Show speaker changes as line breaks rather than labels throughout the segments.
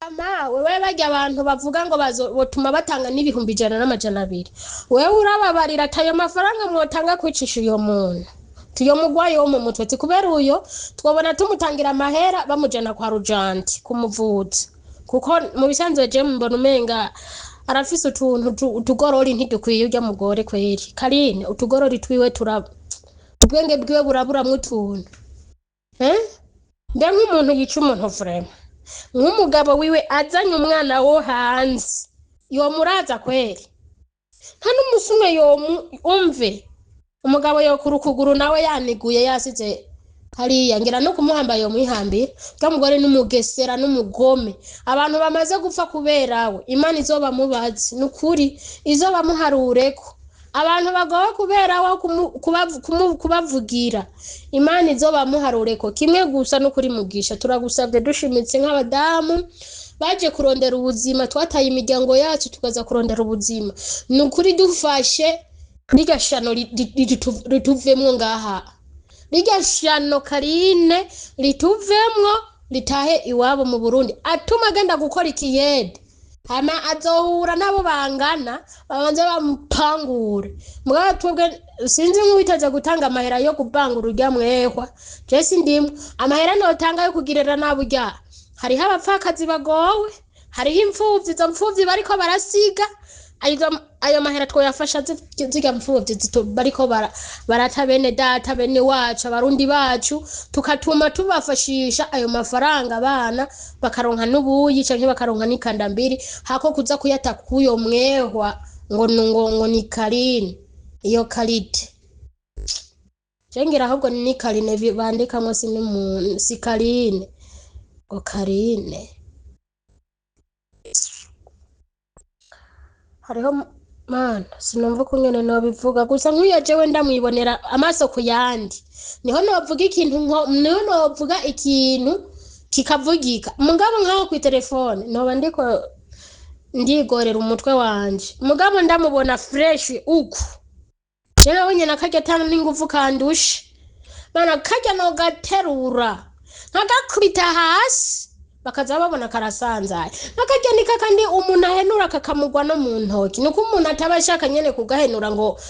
Wewe barya abantu bavuga ngo botuma batanga n'100,000 n'200, wewe urababarira ati ayo mafaranga mwotanga kwicisha uyo muntu, tuyo mugwayi wo mu mutwe, ti kubera uyo twobona tumutangira amahera bamujana kwa rujanti kumuvuza, kuko mu bisanzwe je mbona umenga arafise utuntu utugorori ntidukwiye urya mugore kweri. Karine utugorori twiwe tura ubwenge bwiwe buraburamwo utuntu, eh? Mbe nk'umuntu yica umuntu, vraiment, nk'umugabo wiwe azanye umwana wo hanze yomuraza kweri, nta n'umusi umwe yomu umve umugabo yokura ukuguru nawe yaniguye yasize hariya, ngira no kumuhamba yomwihambira. Bwa mugore n'umugesera n'umugome, abantu bamaze gupfa kubera we, Imana izobamubaze, nukuri izobamuharureko. Abantu bagowe kubera we kubavugira, Imana izobamuharureko kimwe gusa. Nukuri Mugisha, turagusabye dushimitse nk'abadamu baje kurondera ubuzima, twataye imiryango yacu tukaza kurondera ubuzima, nukuri dufashe rirya shano rituvemwo ngaha, rirya shano Karine rituvemwo, ritahe iwabo mu Burundi, atuma agenda gukora ikiyede, hama azohura n'abo bangana babanze bamupangure. Mugabo twebwe sinzi nk'uwiteze gutanga amahera yo kupangura urya mwehwa, je sindimwe amahera notanga yo kugirira nabi urya. Hariho abapfakazi bagowe, hariho imfuvyi, izo mfuvyi bariko barasiga, ayo mahera twoyafasha zirya mfuvyi bariko barata bene data, bene wacu, abarundi bacu, tukatuma tubafashisha ayo mafaranga, abana bakaronka n'ubuyi canke bakaronka n'ikandambiri, hako kuza kuyata kuyo mwehwa ngo ni Karine. Iyo karite jengira ahubwo ni Karine bandikamwo, si n'umuntu, si Karine, ngo Karine. Hariho mana, sinumva ukungene nobivuga gusa nk'uyo jewe ndamwibonera amaso ku yandi, niho novuga ikintu niho novuga ikintu kikavugika. Mugabo nkaho kw'itelefone noba ndiko ndigorera umutwe wanje, mugabo ndamubona fresh uku, jewe nabonye nakarya ata n'inguvu kandusha. Mana, karya nogaterura nkagakubita hasi bakaza babona karasanzaye. Nakarya ni kakandi umuntu ahenura kakamugwa no mu ntoki, nuko umuntu ataba ashaka nyene kugahenura ngo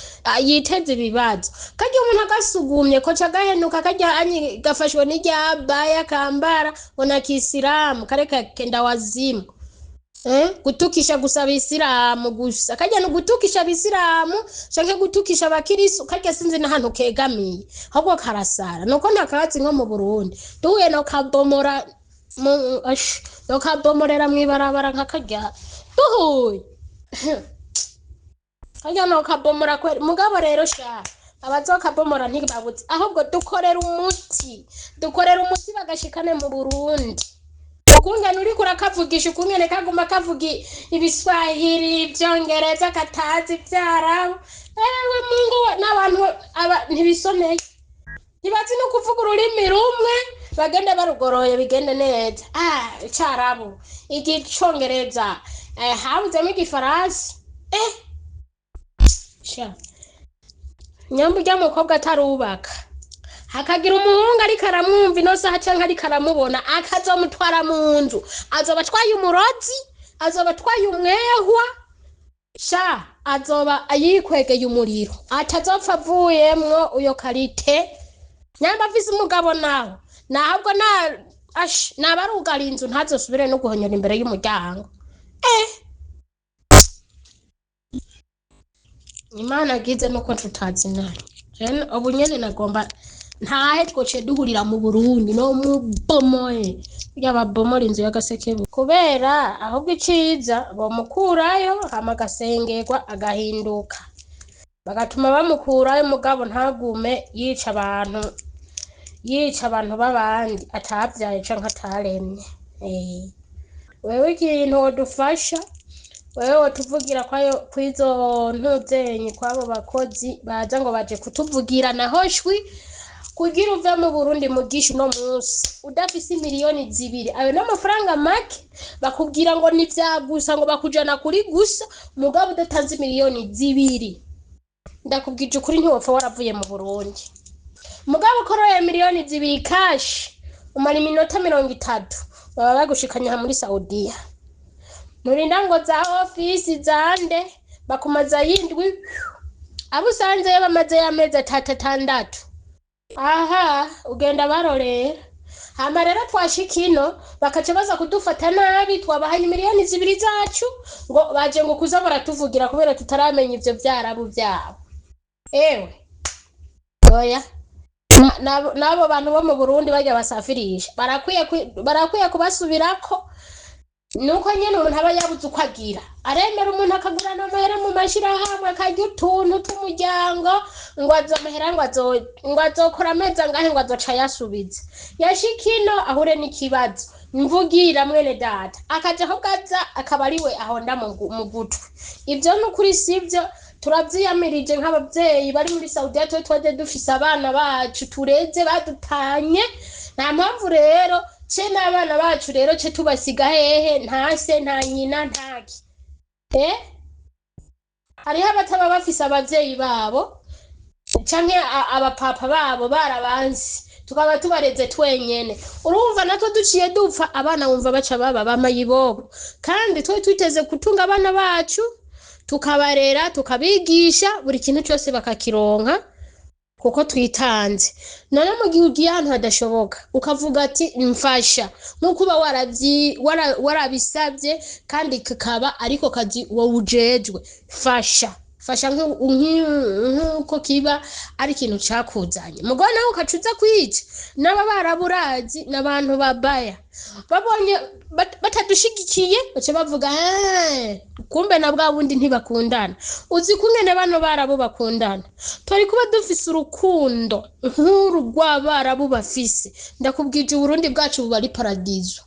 yiteze ibibazo. Karya umuntu agasugumye koca gahenuka, karya anyi gafashwe n'iryabaya kambara ngo na kisilamu kareka kenda wazimu, eh? Gutukisha gusa abisilamu gusa, karya ni ugutukisha abisilamu canke gutukisha abakirisu. Karya sinzi n'ahantu kegamiye, ahubwo karasara nuko ntakazi nko mu Burundi duhuye no kabomora ash, no kabomorera mw'ibarabara nka karya duhuye, karya no kabomora kweri. Mugabo rero sha, abazokabomora ntibabuze, ahubwo dukorera umuti, dukorera umuti bagashikane mu Burundi. Ukungene uriko urakavugisha, ukungene kaguma kavuga ibiswahili, ivyongereza, katazi ivyarabu, ewe Mungu we, n'abantu aba ntibisoneye, ntibazi no kuvuga ururimi rumwe, bagende barugoroye bigende neza. Icarabu, igicongereza, habuzemo igifaransa, sha nyamba urya mukobwa atarubaka, hakagira umuhungu ariko aramwumva ino saha canke ariko aramubona, akazomutwara mu nzu, azoba atwaye umurozi, azoba atwaye umwehwa sha, azoba yikwegeye umuriro atazopfa avuyemwo. Uyo karite nyamba afise umugabo nawe nahabwo na ash naba arugara inzu, ntazosubire no guhonyora imbere y'umuryango. Imana agize nuko tutazi nayo. Jene ubu nyene nagomba ntahe, twociye duhurira mu Burundi no mubomoye yababomora inzu y'agasekebu, kubera ahubwo iciza bomukurayo, hama agasengerwa agahinduka, bagatuma bamukurayo, mugabo ntagume yica abantu, yica abantu b'abandi atavyaye canke ataremye. Wewe ikintu wodufasha, wewe wotuvugira kwayo kwizo ntuzenyi kwabo bakozi baza ngo baje kutuvugira naho shwi, kugira uve mu Burundi Mugisha uno munsi udafise 2 miliyoni, ayo n'amafaranga make, bakubwira ngo ni vya gusa, ngo bakujana kuri gusa, mugabo udatanze 2 miliyoni, ndakubwije ukuri ntiwopfa waravuye mu Burundi. Mugabo ukoroye 2 miliyoni cash, umara iminota 30. Baba bagushikanye aha muri Saudiya, nturinda ngo za ofisi zande bakumaza yindwi, abo usanzeyo bamazeyo amezi atatu atandatu, aha ugenda barorera. Hama rero twashika ino bakaca baza kudufata nabi. Twabahaye 2 miliyoni zacu ngo baje ngo kuza baratuvugira kubera tutaramenya ivyo vyarabu vyabo. Ewe oya, n'abo bantu bo mu Burundi bajya basafirisha barakwiye kubasubirako. Nuko nyene umuntu aba yabuze uko agira, aremera umuntu akagurana amahera mu mashirahamwe, akarya utuntu tw'umuryango, ngo azo amahera ngo azokora amezi angahe, ngo azoca ayasubiza. Yashika ino ahure n'ikibazo, mvugira mwene data akaja aho bwaza akaba ariwe ahonda mu gutwi. Ivyo nukuri sivyo, turavyiyamirije nk'abavyeyi bari muri Saudiya. Twe twaje dufise abana bacu tureze badutanye, nta mpamvu rero ce n'abana bacu rero ce tubasiga hehe? Nta se, nta nyina, ntaki. Hariho abataba bafise abavyeyi babo canke abapapa babo barabansi, tukaba tubareze twenyene. Urumva natwe duciye dupfa, abana wumva baca baba bamayibobo, kandi twe twiteze gutunga abana bacu, tukabarera, tukabigisha buri kintu cyose bakakironka kuko twitanze. None mu gihe ugiye ahantu hadashoboka ukavuga ati mfasha, nk'uko uba warabisabye kandi kakaba ariko kazi wowe ujejwe, fasha fasha nk'uko kiba ari ikintu cakuzanye. Mugabo nawe ukaca uza kwica n'aba baraburazi n'abantu babaya babonye batadushigikiye baca bavuga: "Eh, kumbe na bwa bundi ntibakundana." Uzi kungene bano barabu bakundana? Twari kuba dufise urukundo nk'uru rw'abarabu bafise, ndakubwije, Uburundi bwacu buba ari paradizo,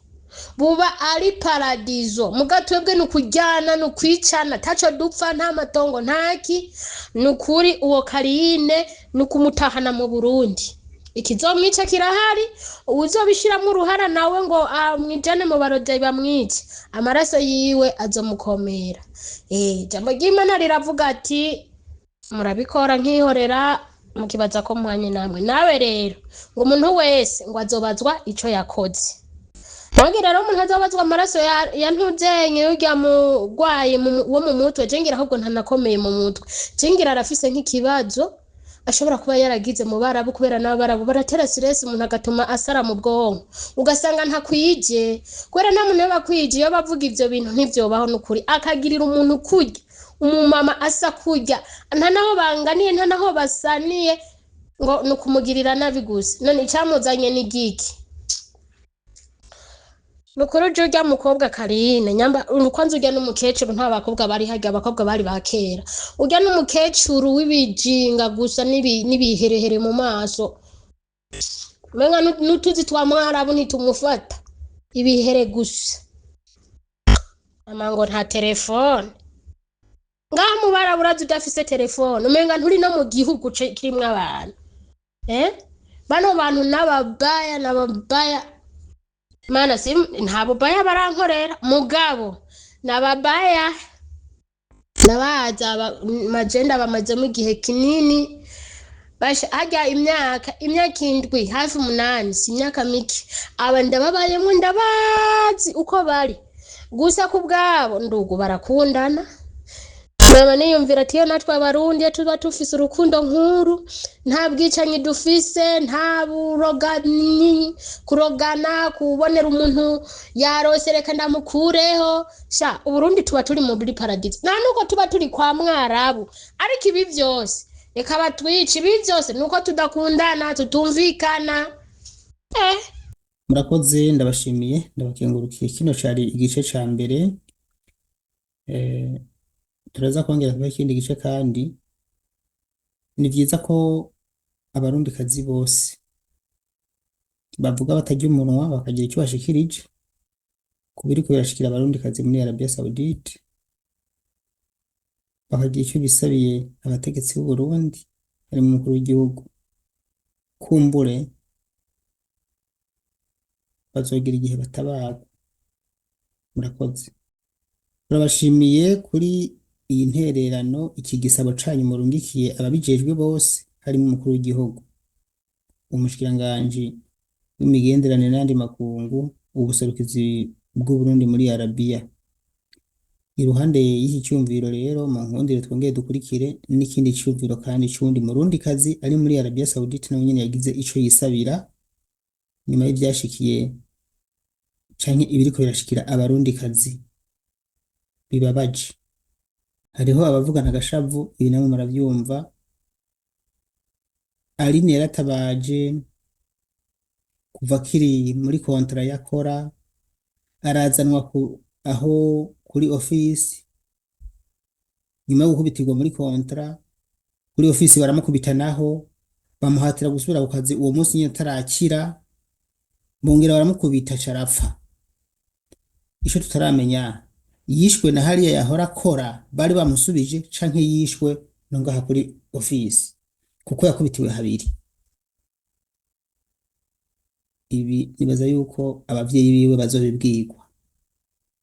buba ari paradizo. Muga twebwe ni ukuryana, ni ukwicana, taco dupfa, nta matongo, ntaki. Ni ukuri uwo Karine ni ukumutahana mu Burundi. Ikizomwica kirahari. Uwuzobishiramwo uruhara nawe ngo amwijane mu barodeyi bamwice, amaraso yiwe azomukomera. Ijambo ry'Imana riravuga ati murabikora nkihorera, mukibaza ko muhanye namwe. Nawe rero ngo umuntu wese ngo azobazwa ico yakoze. Nange rero umuntu azobazwa amaraso ya ntuzenye urya mugwayi wo mu mutwe. Jengira ahubwo ntanakomeye mu mutwe, jengira arafise nk'ikibazo ashobora kuba yaragize mu barabu, kubera n'abarabu baratera stress umuntu agatuma asara mu bwonko, ugasanga ntakwije, kubera nta muntu yoba akwije iyo bavuga ivyo bintu ntivyobaho n'ukuri. Akagirira umuntu kurya umumama asa kurya, nta naho banganiye, nta naho basaniye, ngo ni ukumugirira nabi gusa. None icamuzanye ni giki? Nukuri uje urya mukobwa Karine nyamba kwanza urya n'umukecuru, nta bakobwa bari harya, abakobwa bari ba kera. Urya n'umukecuru w'ibijinga gusa n'ibiherehere mu maso, umenga n'utuzi twa mwarabu ntitumufata, ibihere gusa. Ama ngo nta telefone ngaha mu barabu, urazi udafise telefone umenga nturi no mu gihugu kirimwo abantu. Bano bantu n'ababaya, n'ababaya mana. Si nta bubaya barankorera, mugabo n'ababaya nabaza majenda bamazemo igihe kinini. Basha harya imyaka 7 hafi 8, si imyaka mike. Aba ndababayemwo, ndabazi uko bari. Gusa ku bwabo ndugu barakundana. Mama niyumvira ati iyo natwe Abarundi iyo tuba tufise urukundo nk'uru, nta bwicanyi dufise, nta buroganyi, kurogana, kubonera umuntu yarose reka ndamukureho sha, Uburundi tuba turi muri paradizo, nta nuko tuba turi kwa mwarabu. Ariko ibi vyose reka batwice, ibi vyose nuko tudakundana, tutumvikana.
Murakoze, ndabashimiye, ndabakengurukiye. Kino cari igice ca mbere. Turaza kongera kuba ikindi gice. Kandi ni vyiza ko abarundikazi bose bavuga batarya umunwa, bakagira icyo bashikirije ku biriko birashikira abarundikazi muri Arabia Saoudite, bakagira icyo bisabiye abategetsi b'u Burundi harimo umukuru w'igihugu. Kumbure bazogira igihe batabarwa. Murakoze, turabashimiye kuri iyi ntererano, iki gisabo canyu murungikiye ababijejwe bose harimo umukuru w'igihugu, umushikiranganji w'imigenderanire n'ayandi makungu, Ubuserukizi bw'Uburundi muri Arabiya. Iruhande y'iki cyumviro rero, mu nkundire twongere dukurikire n'ikindi cyumviro kandi c'uwundi murundikazi ari muri Arabiya Saudite, nawe nyene yagize ico yisabira nyuma y'ivyashikiye canke ibiriko birashikira abarundikazi bibabaje. Hariho abavugana agashavu, ibi namwe muravyumva. Aline yaratabaje kuva akiri muri kontra yakora, arazanwa ku aho kuri ofisi nyuma yo gukubitirwa muri kontra kuri ofisi, baramukubita naho bamuhatira gusubira ku kazi uwo munsi nyene atarakira, bongera baramukubita carapfa. Ico tutaramenya, yishwe na hariya yahora akora bari bamusubije, canke yishwe no ngaha kuri ofisi, kuko yakubitiwe habiri. Ibi nibaza yuko abavyeyi biwe bazobibwirwa.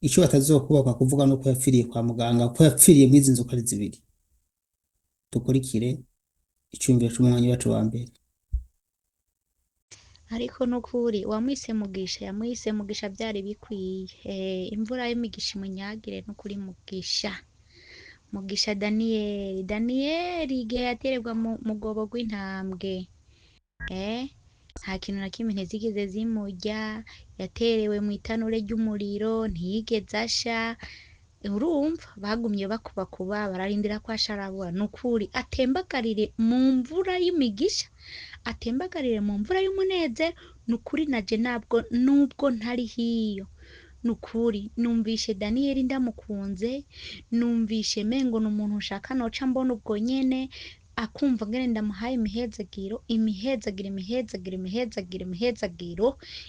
Ico batazokubakwa kuvuga nuko yapfiriye kwa muganga, kuko yapfiriye mw'izi nzu uko ari zibiri. Dukurikire iciyumviro c'umunywanyi wacu wa mbere.
Ariko nukuri wamwise Mugisha, yamwise Mugisha byari bikwiye. Imvura y'imigisha imunyagire nukuri. Mugisha, Mugisha Daniyeli, Daniyeli igihe yatererwa mu mugobo gw'intambwe, nta kintu na kimwe ntizigeze zimurya. Yaterewe mu itanure ry'umuriro ntiyigeze asha. Urumva bagumye bakubakuba, bararindira ko asha arabura. Nukuri atembagarire mu mvura y'imigisha, atembagarire mu mvura y'umunezero. Nukuri naje ntabwo nubwo ntari hiyo, nukuri numvishe Daniyeli ndamukunze, numvishe mengo ni umuntu nshaka noca mbona ubwo nyene, akumva ngene ndamuhaye imihezagiro, imihezagiro, imihezagiro, imihezagiro, imihezagiro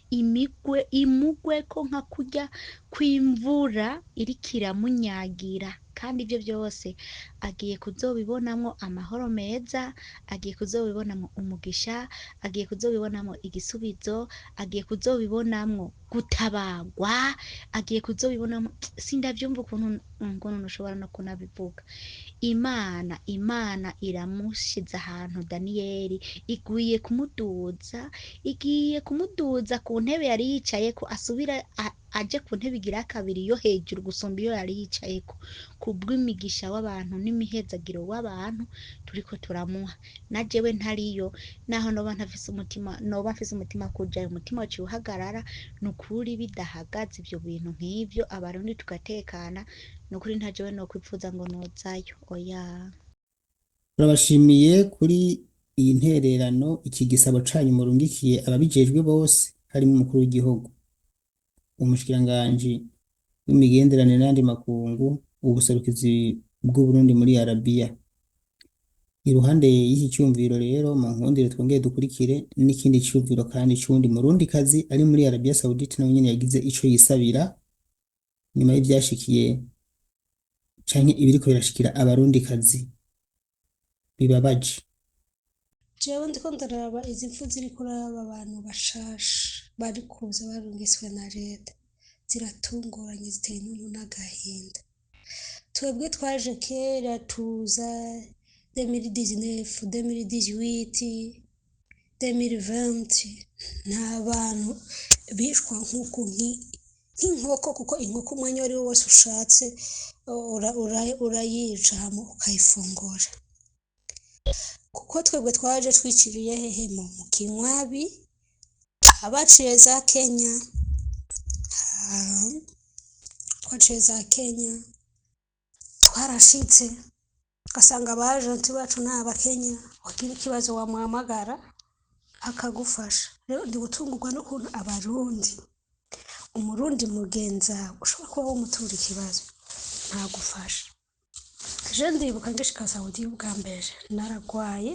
imigwe imugweko nka kurya kw'imvura iriko iramunyagira. Kandi ivyo byose agiye kuzobibonamwo amahoro meza, agiye kuzobibonamwo umugisha, agiye kuzobibonamwo igisubizo, agiye kuzobibonamwo gutabagwa, agiye kuzobibonamwo. Sindavyumva ukuntu ukuntu ntushobora no kunabivuga. Imana, Imana iramushize ahantu Daniyeli, igiye kumuduza, igiye kumuduza ku ntebe yari yicayeko, asubira aje ku ntebe igira kabiri yo hejuru gusumba iyo yari yicayeko, kubw'imigisha w'abantu n'imihezagiro w'abantu turiko turamuha. Na jewe ntariyo, naho noba ntafise umutima, noba mfise umutima kujayo, umutima waciye uhagarara. Nukuri bidahagaze ivyo bintu nk'ivyo, abarundi tugatekana, nukuri nta jewe nokwipfuza ngo nozayo, oya.
Turabashimiye kuri iyi ntererano, iki gisabo canyu murungikiye ababijejwe bose, harimo umukuru w'igihugu, umushikiranganji w'imigenderanire n'ayandi makungu, ubuserukizi bw'Uburundi muri Arabiya. Iruhande y'iki cyumviro rero, mu nkundire twongere dukurikire n'ikindi cyumviro kandi c'uwundi murundikazi ari muri Arabiya Saudite, nawe nyene yagize ico yisabira nyuma y'ivyashikiye canke ibiriko birashikira abarundikazi bibabaje.
Jewe ndiko ndaraba izi mfu ziri kuri aba bantu bashasha bari kuza barungiswe na leta, ziratunguranye, ziteye intuntu n'agahinda. Twebwe twaje kera, tuza 2019, 2018, 2020, nta bantu bishwa nk'uku nk'inkoko, kuko inkoko umwanya uwo ari wo wose ushatse urayica hama ukayifungura. Kuko twebwe twaje twiciriye hehe? Mu Kinywabi, abaciye za Kenya, twaciye za Kenya, twarashitse ugasanga abajenti bacu ni abakenya, wagira ikibazo wamuhamagara akagufasha. Rero ndi gutungurwa n'ukuntu abarundi, umurundi mugenzawe ushobora kuba womutura ikibazo ntagufasha. Je ndibuka ngishika Saudi ubwa mbere naragwaye,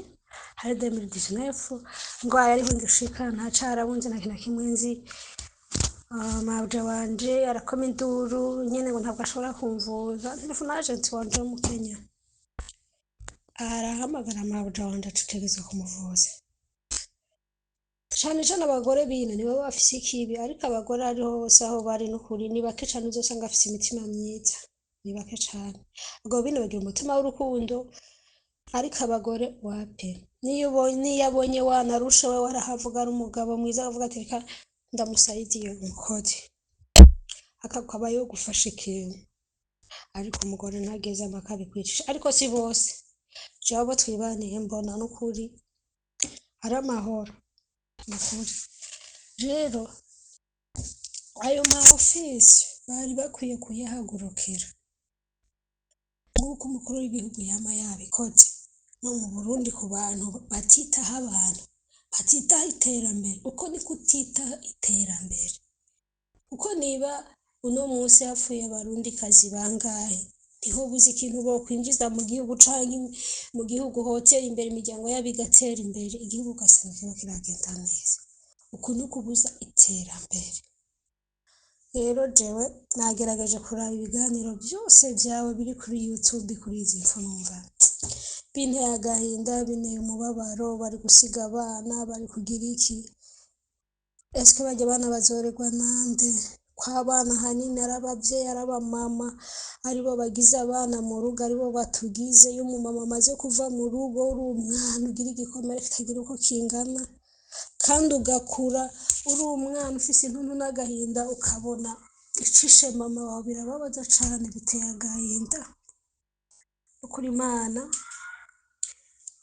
hari 2019, ngwaye ariho ngishika, nta carabunze, nta kintu na kimwe nzi. Mabuja wanje arakoma induru nyene ngo ntabwo ashobora kumvuza. Telefone agent wanje wo mu Kenya arahamagara mabuja wanje acutegezwa kumuvuza. Cane cane abagore bino nibo bafise ikibi, ariko abagore ariho hose aho bari n'ukuri ni bake cane uzosanga bafise imitima myiza, ni bake cane. Abagabo bino bagira umutima w'urukundo, ariko abagore wapi. Niyo ubonye, niyo abonye wanarusha we warahavuga ari umugabo mwiza, akavuga ati reka Ndamusaidiye mukode akaba yogufasha ikintu, ariko umugore ntageze amakabikwicisha. Ariko si bose, jewe abo twibaniye mbona n'ukuri ari amahoro, nukuri. Rero ayo ma ofisi bari bakwiye kuyahagurukira nk'uko umukuru w'igihugu yama yabikoze no mu Burundi ku bantu batitaho, abantu batitaho iterambere. Uko ni kutitaho iterambere, kuko niba uno munsi hapfuye abarundikazi bangahe, ntihobuze ikintu bokwinjiza mu gihugu, canke mu gihugu hotera imbere, imiryango yabo igatera imbere, igihugu ugasanga kiriko kiragenda neza. Uku ni ukubuza iterambere. Rero jewe nagerageje kuraba ibiganiro byose vyawe biri kuri YouTube kuri izi mfu, numva binteye agahinda, binteye umubabaro. Bari gusiga abana, bari kugira iki? Eske barya abana bazorerwa nande? Ko abana ahanini ari abavyeyi, ari abamama, aribo bagize abana mu rugo, aribo batugize. Iyo umumama amaze kuva mu rugo, uri umwana ugira igikomere kitagira uko kingana, kandi ugakura uri umwana ufise intuntu n'agahinda, ukabona icishe mama wawe, birababaza cane, biteye agahinda. Ukuri Imana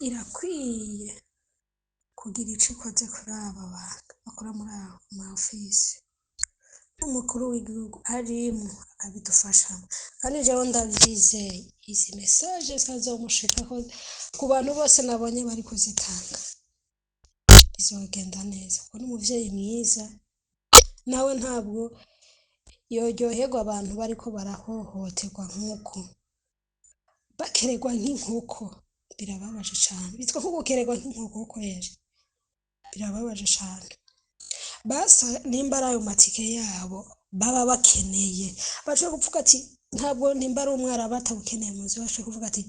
irakwiye kugira ico ikoze kuri aba bantu bakora muri ayo ma ofisi, n'umukuru w'igihugu arimwo akabidufashamo. Kandi jewe ndavyizeye, izi message zikazomushikako ku bantu bose nabonye bari kuzitanga, bizogenda neza, kuko n'umuvyeyi mwiza nawe ntabwo yoryoherwa abantu bariko barahohoterwa nk'uko bakeregwa nk'inkoko. Birababaje cane, bitwa nko gukeregwa nk'inkoko kweri, birababaje cane. Basa nimba ari ayo matike yabo baba bakeneye, bashobora kuvuga ati ntabwo nimba ari umwarabu atawukeneye mu nzu, bashobora kuvuga ati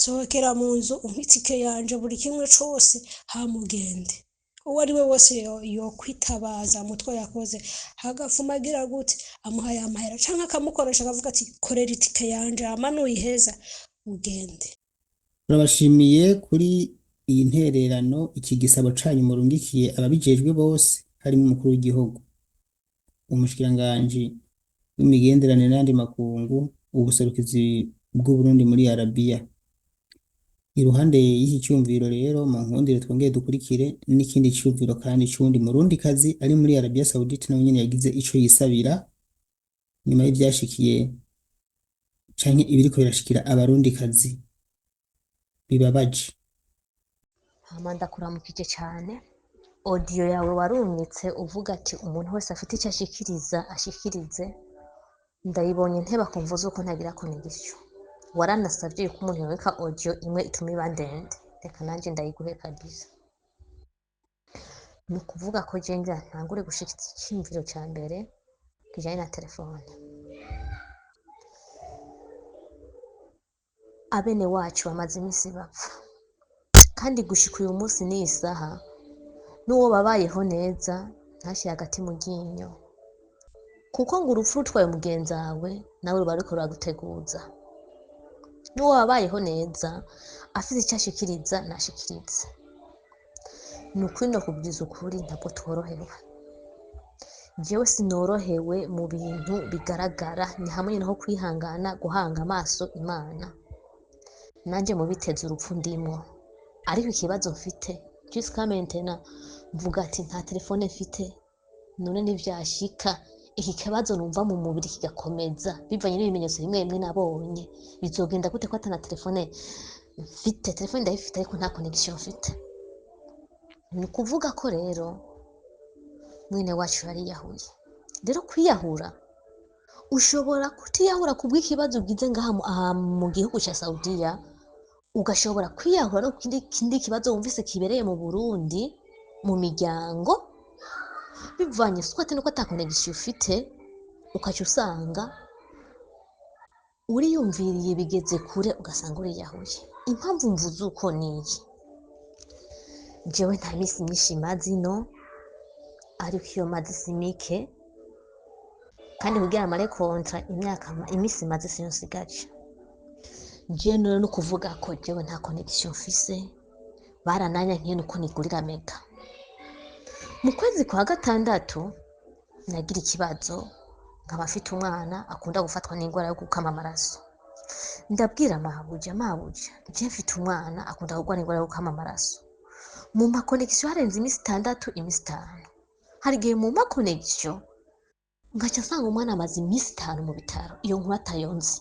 sohokera mu nzu, umpe itike yanje, buri kimwe cose, hamugende. Uwo ari we wese yokwitabaza mutwe yakoze hagafuma agira gute, amuhaye amahera canke akamukoresha, akavuga ati korera itike yanje, hama nuyiheza ugende.
Turabashimiye kuri iyi ntererano, iki gisabo canyu murungikiye ababijejwe bose, harimo umukuru w'igihugu, umushikiranganji w'imigenderanire n'ayandi makungu, ubuserukizi bw'Uburundi muri Arabiya. Iruhande y'iki cyumviro rero, mu nkundire twongere dukurikire n'ikindi cyumviro kandi c'uwundi murundikazi ari muri Arabiya Saudite, nawe nyene yagize ico yisabira nyuma y'ivyashikiye canke ibiriko birashikira abarundikazi bibabaje.
Hama ndakuramukije cyane. Audio yawe warumvitse uvuga ati umuntu wese afite icyo ashikiriza ashikirize, ndayibonye nteba kumva uko ntagira connection. Waranasavye yuko umuntu yobika audio imwe ituma iba ndende, reka nanje ndayiguhe kabisa. Ni ukuvuga ko je ngira ntangure gushikiriza iciyumviro ca mbere kijanye na telefone. Abene wacu bamaze iminsi bapfa, kandi gushika uyu munsi n'iyi saha n'uwo babayeho neza ntashire hagati mu ryinyo, kuko ngo urupfu rutwaye mugenzi wawe nawe ruba ruriko ruraguteguza. N'uwo wabayeho neza afise ico ashikiriza nashikirize. Ni ukuri ndakubwiza ukuri, ntabwo tworohewe. Jewe sinorohewe mu bintu bigaragara, ni hamwe naho kwihangana, guhanga amaso Imana. Nanje mubiteze urupfu ndimwo, ariko ikibazo mfite jusqu'à maintenant mvuga ati nta telefone mfite, none ntivyashika iki kibazo numva mu mubiri kigakomeza bivanye n'ibimenyetso bimwe bimwe nabonye, bizogenda gute ko ata na telefone mfite? Telefone ndayifite ariko nta connection mfite. Ni ukuvuga ko rero mwene wacu yariyahuye. Rero kwiyahura, ushobora kutiyahura kubw'ikibazo ugize ngaha aha mu gihugu ca Saudiya, ugashobora kwiyahura no kindi kindi kibazo wumvise kibereye mu Burundi mu miryango, bivanye swate nuko ata connection ufite, ukaca usanga uriyumviriye bigeze kure, ugasanga uriyahuye. Impamvu mvuze uko niyi, jewe nta misi myinshi maze ino, ariko iyo maze si mike, kandi kugira mare kontra imyaka imisi maze siyo nsigaje. Jewe rero ni ukuvuga ko jewe nta connection mfise, barananyankiye nuko nigurira mega. Mu kwezi kwa gatandatu Nagira ikibazo nkaba mfite umwana akunda gufatwa n'indwara yo gukama amaraso. Ndabwira mabuja, mabuja, je mfite umwana akunda kurwara indwara yo gukama amaraso. Mu ma connexion harenze iminsi 6, iminsi 5. Hari igihe mu ma connexion nkaca nsanga umwana amaze iminsi 5 mu bitaro, iyo nkuru atayo nzi.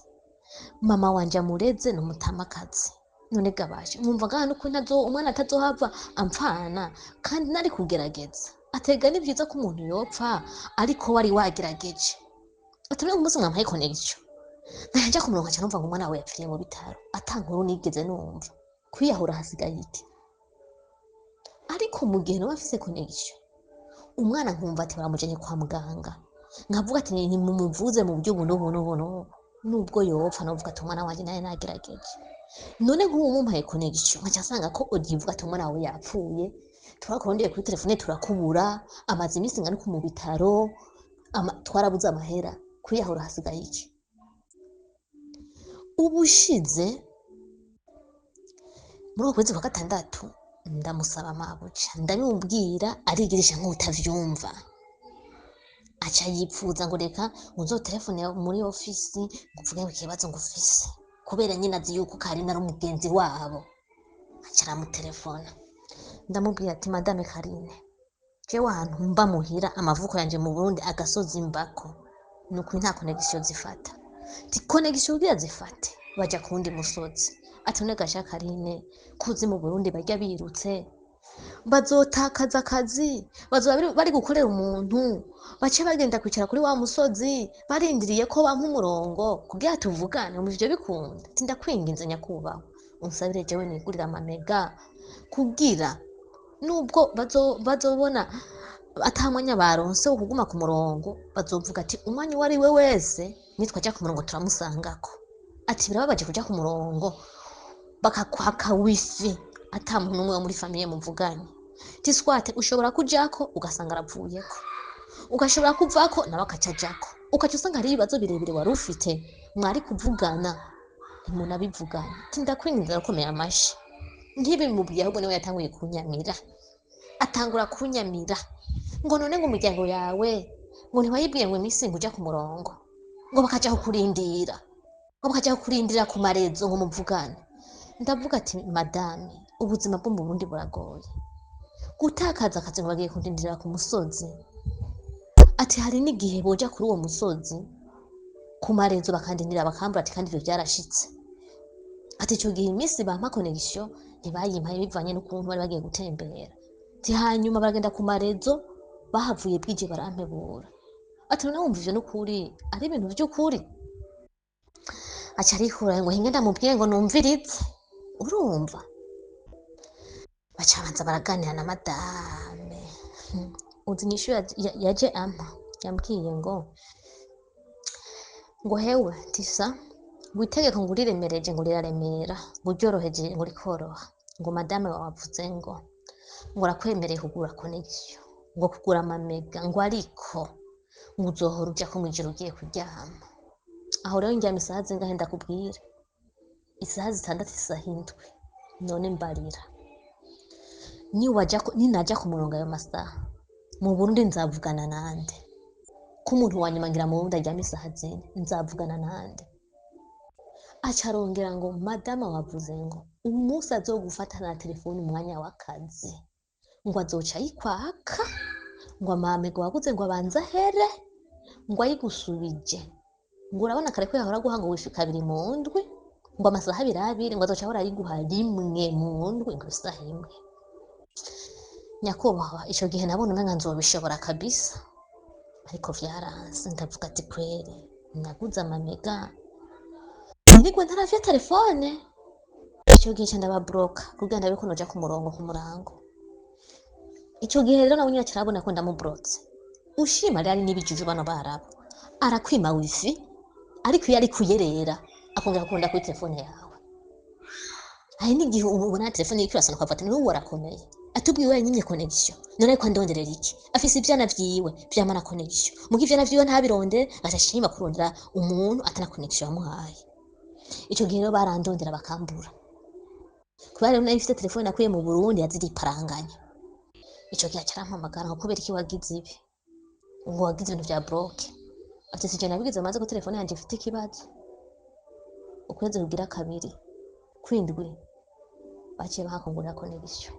Mama wanje amureze ni umutamakazi. None gabasha nkumva ngaha nuko ntazo umwana atazohava amfana kandi nari kugerageza. Atega ni vyiza ko umuntu yopfa ariko wari wagerageje. Ati none umunsi mwampaye connexion nkaja nja ku murongo nkaca numva ngo umwana wawe yapfiriye mu bitaro, ata nkuru nigeze numva. Kwiyahura hasigaye iki? Ariko mu gihe noba mfise connexion, umwana nkumva ati baramujanye kwa muganga, nkavuga ati nimumuvuze mu buryo ubu n'ubu n'ubu n'ubu, nubwo yopfa novuga ati umwana wanje nawe nagerageje. None nk'ubu mumpaye connexion nkaca nsanga ko ugivuga ati umwana wawe yapfuye, turakurondeye kuri telefone turakubura, amaze iminsi ingana uku mu bitaro, twarabuze amahera, kwiyahura hasigaye iki? Ubushize muri uko kwezi kwa 6 ndamusaba mabuja, ndabimubwira arigirisha nk'utavyumva, aca yipfuza ngo reka ngo nzotelefone muri ofisi ngo mvuge ngo ikibazo ngo ufise, kubera nyine azi yuko Karine ari umugenzi wabo. Aca aramutelefona, ndamubwira ati madame Karine, jewe ahantu mba muhira amavuko yanje mu Burundi agasozi mbako nukuri nta connexion zifata. Ti connexion kugira zifate baja ku wundi musozi. Ati none gasha Karine, kuzi mu Burundi barya birutse bazotakaza akazi, bazoba bari gukorera umuntu, bace bagenda kwicara kuri wa musozi barindiriye ko bampa umurongo kugira tuvugane, mu ivyo bikunda. Ati ndakwinginze nyakubahwa, unsabire jewe nigurira amamega kugira nubwo bazobona ata mwanya baronse wo kuguma ku murongo, bazovuga ati umwanya uwo ari we wese nitwaja ku murongo turamusangako. Ati birababaje kuja ku murongo bakakwaka wifi ata muntu n'umwe wo muri famiye muvuganye. Tiswate ushobora kujako ugasanga aravuyeko, ugashobora kuvako nawe akaca ajako, ukaca usanga hari ibibazo birebire wari ufite mwari kuvugana ntimunabivugana. Ati ndakwinginze arakomeye amashi. Nk'ibimubwiye ahubwo niwe yatanguye kunyamira, atangura kunyamira ngo none ngo umuryango yawe ngo ntiwayibwiye ngo iminsi ngo uja ku murongo, ngo bakaja kukurindira, ngo bakaja kukurindira ku marezo ngo muvugane. Ndavuga ati madame, ubuzima bwo mu Burundi buragoye, gutakaza akazi ngo bagiye kundindira ku musozi. Ati hari n'igihe boja kuri uwo musozi ku marezo bakandindira bakambura, ati kandi ivyo vyarashitse. Ati ico gihe iminsi bampa connexion ntibayimpaye bivanye n'ukuntu bari bagiye gutembera. Ati hanyuma baragenda ku marezo bahavuye bwije barampebura. Ati none wumva ivyo n'ukuri ari ibintu vy'ukuri? Aca arikura ngo hinge ndamubwire ngo numvirize. Urumva baca babanza baraganira na madame. Uzi inyishu yaje ampa, yambwiye ngo hewe tisa ngo itegeko ngo uriremereje ngo riraremera, ngo uryoroheje ngo rikoroha, ngo madame wawe avuze ngo arakwemereye kugura connexion, ngo kugura amamega, ngo ariko ngo uzohora ujako mw'ijoro ugiye kuryama. Aho rero ndyama isaha zingahe ndakubwira? Isaha 6, isaha 7. None mbarira, ninaja ku murongo ayo masaha mu Burundi nzavugana nande? Ko umuntu wa nyuma ngira mu Burundi aryama isaha 4, nzavugana nande? Aca arongera ngo madama wavuze ngo umunsi azogufata na telefone umwanya w'akazi ngo azoca ayikwaka, ngo amamega waguze ngo abanze ahere, ngo ayigusubije, ngo urabona kare ko yahora aguha ngo wifi kabiri mu ndwi, ngo amasaha abiri abiri, ngo azoca ahora ayiguha rimwe mu ndwi, ngo isaha imwe. Nyakubahwa, ico gihe nabona umenga nzobishobora kabisa, ariko vyaranse. Ndavuga ati kweri naguze amamega nirigwe ntaravya telefone. Ico gihe ca ndababroka kugira ndabe ko noja ku murongo ku murango. Ico gihe rero nawe nyene aca arabona ko ndamubrotse. Ushima rero ari n'ibijuju bano barabo, arakwima wifi ariko iyo ari kuyerera akongera gukunda kuri telefone yawe. Hari n'igihe ubona telefone iriko irasona ukavuga ati n'ubu arakomeye, atubwiye wenyine connexion, none ariko andonderera iki? Afise ivyana vyiwe vyama na connexion, muga ivyana vyiwe ntabirondere, agaca ashima kurondera umuntu atana connexion yamuhaye. Ico gihe rero barandondera bakambura, kubera rero nari mfise telefone nakuye mu Burundi yaziriparanganya. Ico gihe aca arampamagara ngo kubera iki wagize ibi? Ngo wagize ibintu vya bloqué. Ati sije nabigize, amaze ko telefone yanje ifite ikibazo. Ukwezi kugira kabiri kwindwi baciye bahakungurira connexion.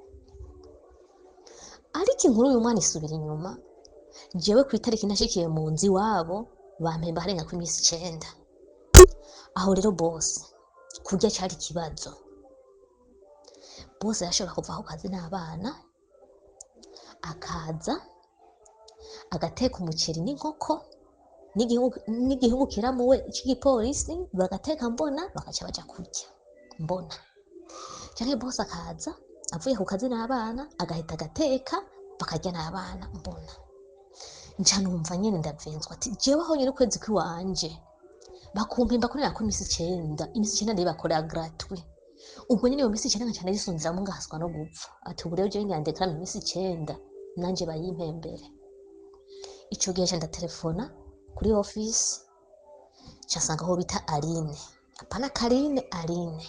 Ariko inkuru y'uyu mwana isubira inyuma. Jewe ku itariki nashikiye mu nzu iwabo, bampemba harenga ku iminsi 9. Aho rero bose kurya cari ikibazo. Bose yashobora kuva ku kazi n'abana, akaza agateka umuceri n'inkoko n'igihugu kiramuwe c'igipolisi, bagateka mbona, bakaca baja kurya mbona. Canke bose akaza avuye ku kazi n'abana, agahita agateka, bakarya n'abana mbona. Nca numva nyene ndavenzwa, ati jewe aho nyene ukwezi kwiwanje bakumpemba kurera ko iminsi 9, iminsi 9 ndibakorera gratuit. Ubwo nyene iyo minsi 9 nkaca ndayisunziramwo, ngahaswa no gupfa. Ati ubu rero jewe ngira iminsi 9 nanje bayimpembere. Ico gihe nca ndatelefona kuri office, nca nsanga aho bita Aline, apana Karine, Aline.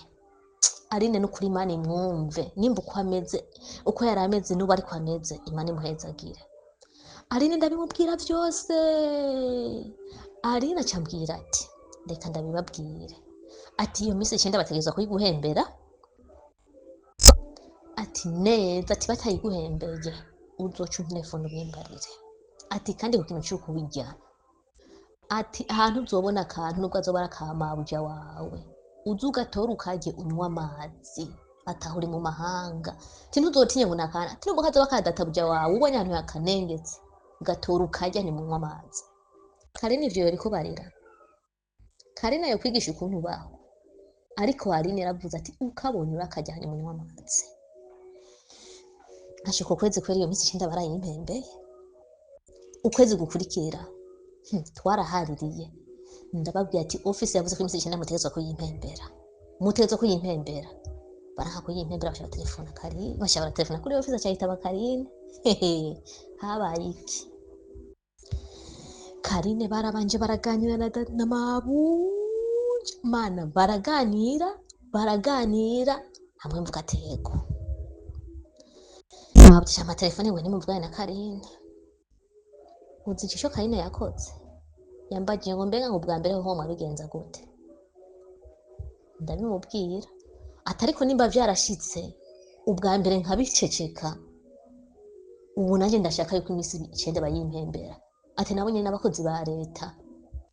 Aline nukuri Imana imwumve, nimba uko ameze, uko yari ameze n'ubu ariko ameze, Imana imuhezagire. Aline ndabimubwira vyose. Aline aca ambwira ati reka ndabibabwire, ati iyo minsi 9 bategerezwa kuyiguhembera, ati neza, ati batayiguhembeye uzoca unterefone ubimbarire, ati kandi ku kintu c'ukurya, ati ahantu uzobona akantu nubwo azoba ari akamabuja wawe, uze ugatora ukarye, unywe amazi, ataho uri mu mahanga, ati ntuzotinye ngo nakana, ati nubwo kazoba kadatabuja wawe ubonye ahantu yakanengetse, ugatora ukarya, ntimunywe amazi. Karine ivyo yoriko barira, Karine yo kwigisha ukuntu ubaho, ariko Aline yaravuze ati ukabonye urakarya hanyuma unywe amazi. Hashika ukwezi kwera, iyo minsi 9 barayimpembeye. Ukwezi gukurikira, twarahaririye, ndababwira ati office yavuze ko iminsi 9 mutegerezwa kuyimpembera, mutegerezwa kuyimpembera. Baranka kuyimpembera, baca batelefona Karine, baca baratelefona kuri office, aca yitaba Karine. Hehe, habaye iki? Karine barabanje baraganira na mabuja mana, baraganira baraganira hamwe, mvuga ati yego mabuja, amatelefone ngo nimuvugane na Karine. Uzi ico Karine yakoze? Yambagiye ngo mbega ngo ubwa mbere ho mwabigenza gute? Ndabimubwira, ati ariko nimba vyarashitse ubwa mbere nkabiceceka, ubu nanjye ndashaka yuko iminsi 9 bayimpembera. Ati nabo nyene n'abakozi ba leta,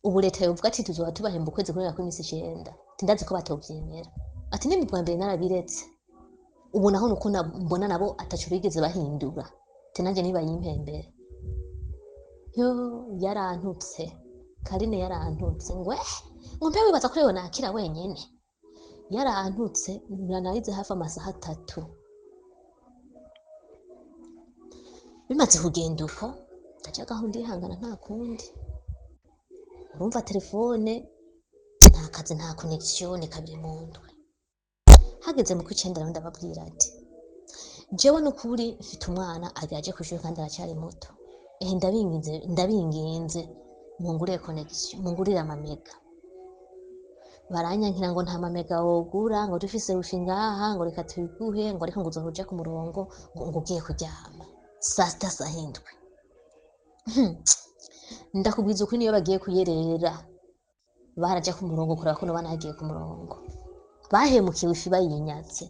ubu leta yovuga ati tuzoba tubahemba ukwezi kubera ko iminsi 9, ati ndazi ko batovyemera. Ati nimba ubwa mbere narabiretse, ubu naho nuko mbona nabo ataco bigeze bahindura, ati nanjye nibayimpembere. Yo yarantutse Karine, yarantutse ngo ngo mbe wibaza ko rero nakira wenyene. Yarantutse, narize hafi amasaha 3. Bimaze kugenda uko, ndaja gahunda ihangana, nta kundi. Urumva telefone nta kazi, nta connexion, ni kabiri mu ndwi. Hageze mu kw'icenda rero ndababwira ati jewe nukuri mfite umwana aje kw'ishuri kandi aracyari muto, ehe ndabinginze, ndabinginze mungurire connexion, mungurire amamega. Baranyankira ngo nta mamega wogura, ngo dufise wifi ngaha, ngo reka tubiguhe, ngo ariko ngo uzoja ku murongo ngo ugiye kuryama saa 6 saa 7. Ndakubwiza ukuri, niyo bagiye kuyerera baraja ku murongo kureba ko noba nagiye ku murongo. Bahemukiye wifi bayinyatse,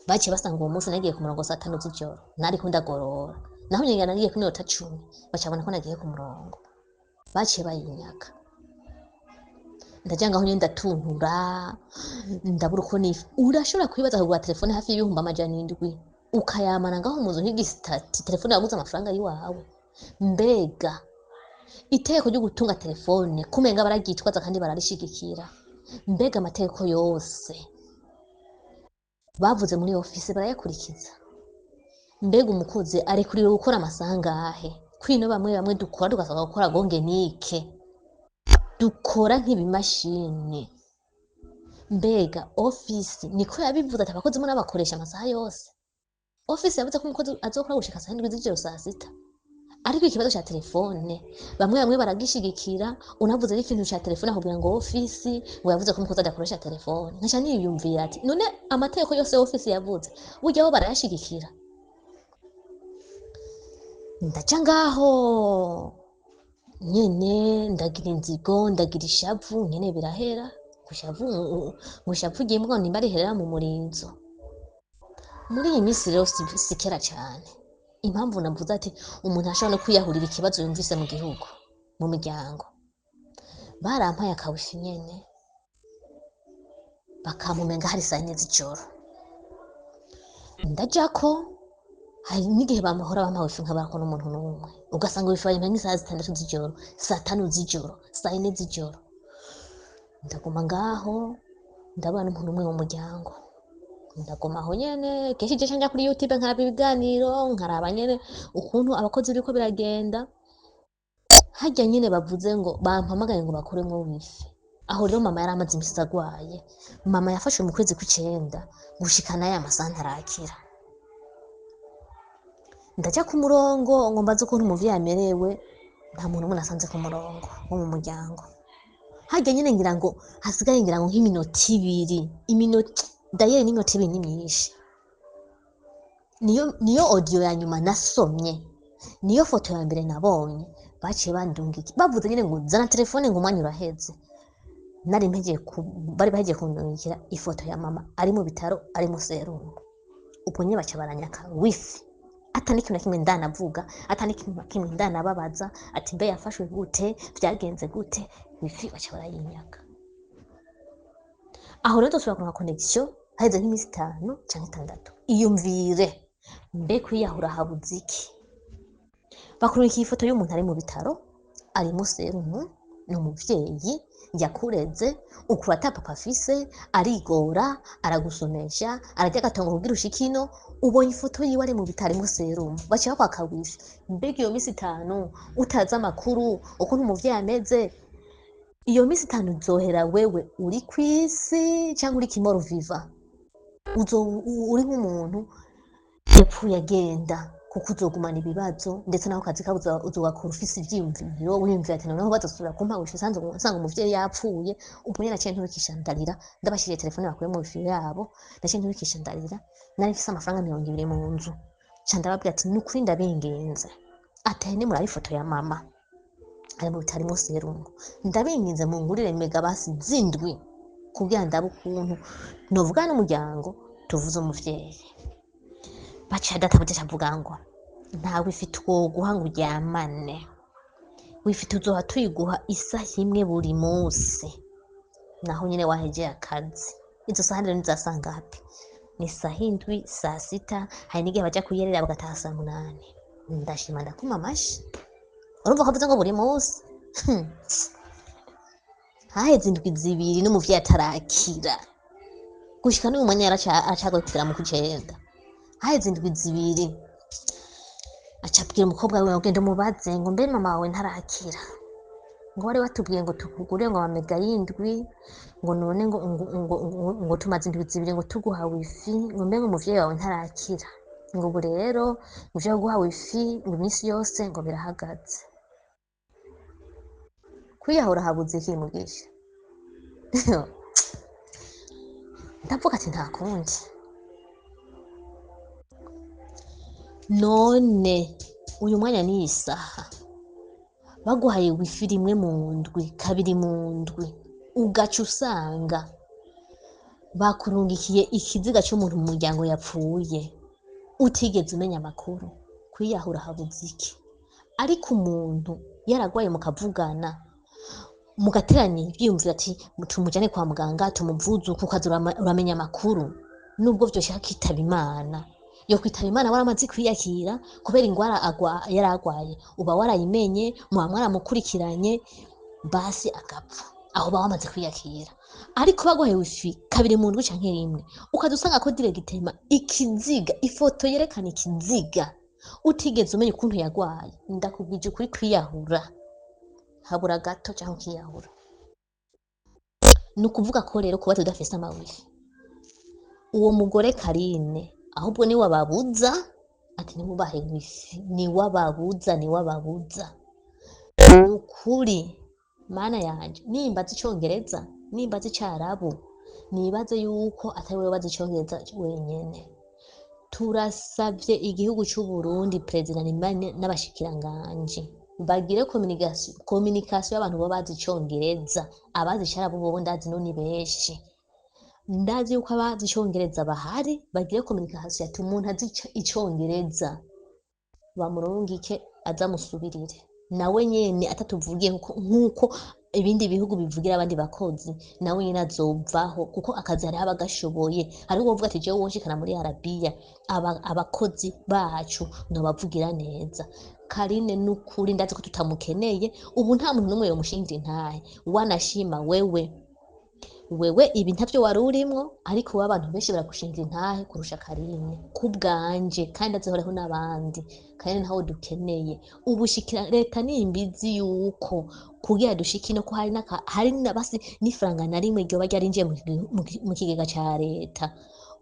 baciye basanga uwo munsi nagiye ku murongo saa 5 z'ijoro, nariko ndagorora, naho nyene nagiye ku minota 10, baca babona ko nagiye ku murongo, baciye bayinyaka. Ndaja ngaho nyene ndatuntura, ndabura uko nifa. Urashobora kwibaza kugura telefone hafi y'700,000 ukayamana ngaho mu nzu nk'igisitati, telefone yaguze amafaranga yiwawe. Mbega itegeko ryo gutunga telefone kumenga bararyitwaza kandi bararishigikira? Mbega amategeko yose bavuze muri office barayakurikiza? Mbega umukozi arekuriwe gukora amasaha angahe? Kwino bamwe bamwe dukora tugasabwa gukora gonge nike, dukora nk'ibimashini. Mbega office niko yabivuze ati abakozi mo n'abakoresha amasaha yose? Office yavuze ko umukozi azokora gushika saa 7 z'ijoro, saa 6. Ariko ikibazo ca telefone bamwe bamwe baragishigikira. Unavuze n'ikintu ca telefone akubwira ngo office ngo yavuze ko umukozi adakoresha telefone. Nkaca niyumvira ati none amategeko yose office yavuze burya bo barayashigikira? Ndaca ngaho Nyene ndagira inzigo, ndagira ishavu, nyene birahera. Ngo ishavu, ngo ishavu ry'imbwa nimba riherera mu murizo. Muri iyi minsi rero si kera cane. Impamvu navuze ati umuntu ashobora no kwiyahurira ikibazo yumvise mu gihugu, mu miryango. Barampaye akawifi nyene, bakampumenga hari saa yine z'ijoro. Ndajako, hari n'igihe bamahora bampa wifi nkabarako n'umuntu n'umwe. Ugasanga wifi bayimpa nk'isaha 6 z'ijoro, saa 5 z'ijoro, saa 4 z'ijoro. Ndaguma ngaho, ndabana n'umuntu umwe mu muryango. Ndaguma aho nyene, kenshi je nja kuri YouTube nkaraba ibiganiro, nkaraba nyene ukuntu abakozi biriko biragenda. Harya nyene bavuze ngo bampamagaye ngo bakuremwo wifi. Aho rero mama yari amaze imisi agwaye. Mama yafashwe mu kwezi kw'icenda gushika n'aya masaha ntarakira. Ndaja ku murongo ngo mbaze ukuntu umuvyeyi amerewe, nta muntu n'umwe nasanze ku murongo wo mu muryango. Harya nyene ngira ngo hasigaye ngira ngo nk'iminota ibiri, iminota dayeri n'iminota ibiri ni myinshi. Niyo audio ya nyuma nasomye, niyo foto ya mbere nabonye, baciye bandungika bavuze nyene ngo zana telefone ngo umwanya uraheze. Nari mpegeye ku, bari bahejeje kundungikira ifoto ya mama ari mu bitaro ari mu serumu. Ubwo nyene baca baranyaka wifi. Ata n'ikintu na kimwe ndanavuga, ata n'ikintu na kimwe ndanababaza, ati mbe yafashwe gute, vyagenze gute, wifi baca barayinyaka. Aho rero dusubira kuronka connection haheze nk'imisi 5 canke 6. Iyumvire mbe kwiyahura habuze iki? Bakurungikiye ifoto y'umuntu ari mu bitaro, ari mu serumu, ni umuvyeyi yakureze, ukura ata papa afise, arigora, aragusomesha, ararya agatongo kugira ushike ino, ubonye ifoto yiwe ari mu bitaro ari mu serumu, baca bakwaka wifi. Mbega iyo misi 5 utazi amakuru ukuntu umuvyeyi ameze, iyo misi 5 uzohera wewe uri kw'isi canke uri kimoro viva? Uri nk'umuntu yapfuye agenda, kuko uzogumana ibibazo, ndetse naho kazi kawe uzogakora ufise ivyiyumviro, wiyumvira ati noneho bazosubira kumpa wifi nsanga umuvyeyi yapfuye. Ubwo nyene naciye nturikisha ndarira, ndabashiriye telefone bakuye mu wifi yabo, naciye nturikisha ndarira. Nari mfise amafaranga 20 mu nzu, nca ndababwira ati nukuri ndabinginze, ati nimuraba ifoto ya mama ari mu bitaro mu serumu, ndabinginze mungurire mega basi zindwi kugira ndabe ukuntu novugana n'umuryango tuvuze umuvyeyi. Baciye databuja avuga ngo nta wifi twoguha ngo uryamane, wifi tuzoha tuyiguha isaha imwe buri munsi, naho nyene wahejeye akazi. Izo saha rero nizasanga hapi? Ni saa 7, saa 6, hari n'igihe baja kuyerera bagataha saa 8. Ndashima ndakoma amashi. Urumva ko avuze ngo buri munsi? Haheze indwi 2 n'umuvyeyi atarakira. Gushika n'uyu mwanya aracagoye kugera mu kw'icenda. Haheze indwi 2. Aca abwira umukobwa wiwe ngo genda umubaze ngo mbe mama wawe ntarakira, ngo wari watubwiye ngo tukugure ngo amamega y'indwi, ngo none ngo tumaze indwi 2 ngo tuguha wifi, ngo mbe ngo umuvyeyi wawe ntarakira, ngo ubu rero ivyo guha wifi ngo iminsi yose ngo birahagaze. Kwiyahura habuze iki Mugisha? Ndavuga ati nta kundi. None uyu mwanya ni isaha baguhaye wifi rimwe mu ndwi, kabiri mu ndwi, ugaca usanga bakurungikiye ikiziga c'umuntu mu muryango yapfuye, utigeze umenya amakuru. Kwiyahura habuze iki? Ariko umuntu yaragwaye mukavugana, mugateranya ivyiyumviro ati tumujane kwa muganga tumuvuze uku, ukaza uramenya amakuru, nubwo vyoshika akitaba Imana. Yo kwitaba Imana waramaze kwiyakira kubera ingwara yaragwaye, uba warayimenye, muba mwaramukurikiranye, basi agapfa, aho uba wamaze kwiyakira. Ariko baguhaye wifi kabiri mu ndwi canke rimwe, ukaza usanga ko diregitema ikiziga, ifoto yerekana ikiziga, utigeze umenya ukuntu yagwaye, ndakubwije ukuri kwiyahura habura gato canke ukiyahura. Ni ukuvuga ko rero kuba tudafise amawifi, uwo mugore Karine ahubwo ni wababuza ati nimubahe wifi, ni wababuza, ni wababuza. Ukuri mana yanje, nimbaza icongereza, nimbaza icarabu, nibaze yuko atari wewe bazi icongereza wenyene. Turasavye igihugu c'u Burundi, Perezida n'abashikiranganji, Bagire communication y'abantu baba bazi icongereza, abazi icarabu bobo ndazi no ni benshi. Ndazi yuko abazi icongereza bahari, bagire communication ati umuntu azi icongereza bamurungike aza amusubirire. Nawe nyene atatuvugiye nkuko ibindi bihugu bivugira abandi bakozi, nawe nyene azovaho kuko akazi hariho abagashoboye. Hariho uwovuga ati jewe wonshikana muri Arabiya, abakozi bacu nobavugira neza. Karine nukuri ndazi ko tutamukeneye, ubu nta muntu n'umwe yomushingira intahe. Wanashima wewe ibi ntavyo wari urimwo, ariko wowe abantu benshi baragushingira intahe kurusha Karine kubwanje, kandi azihoreho n'abandi. Karine ntawe dukeneye. Ubushikira leta nimbizi yuko kugira dushike ino ko hari naka hari na basi n'ifaranga na rimwe ryoba ryarinjiye mu kigega ca leta.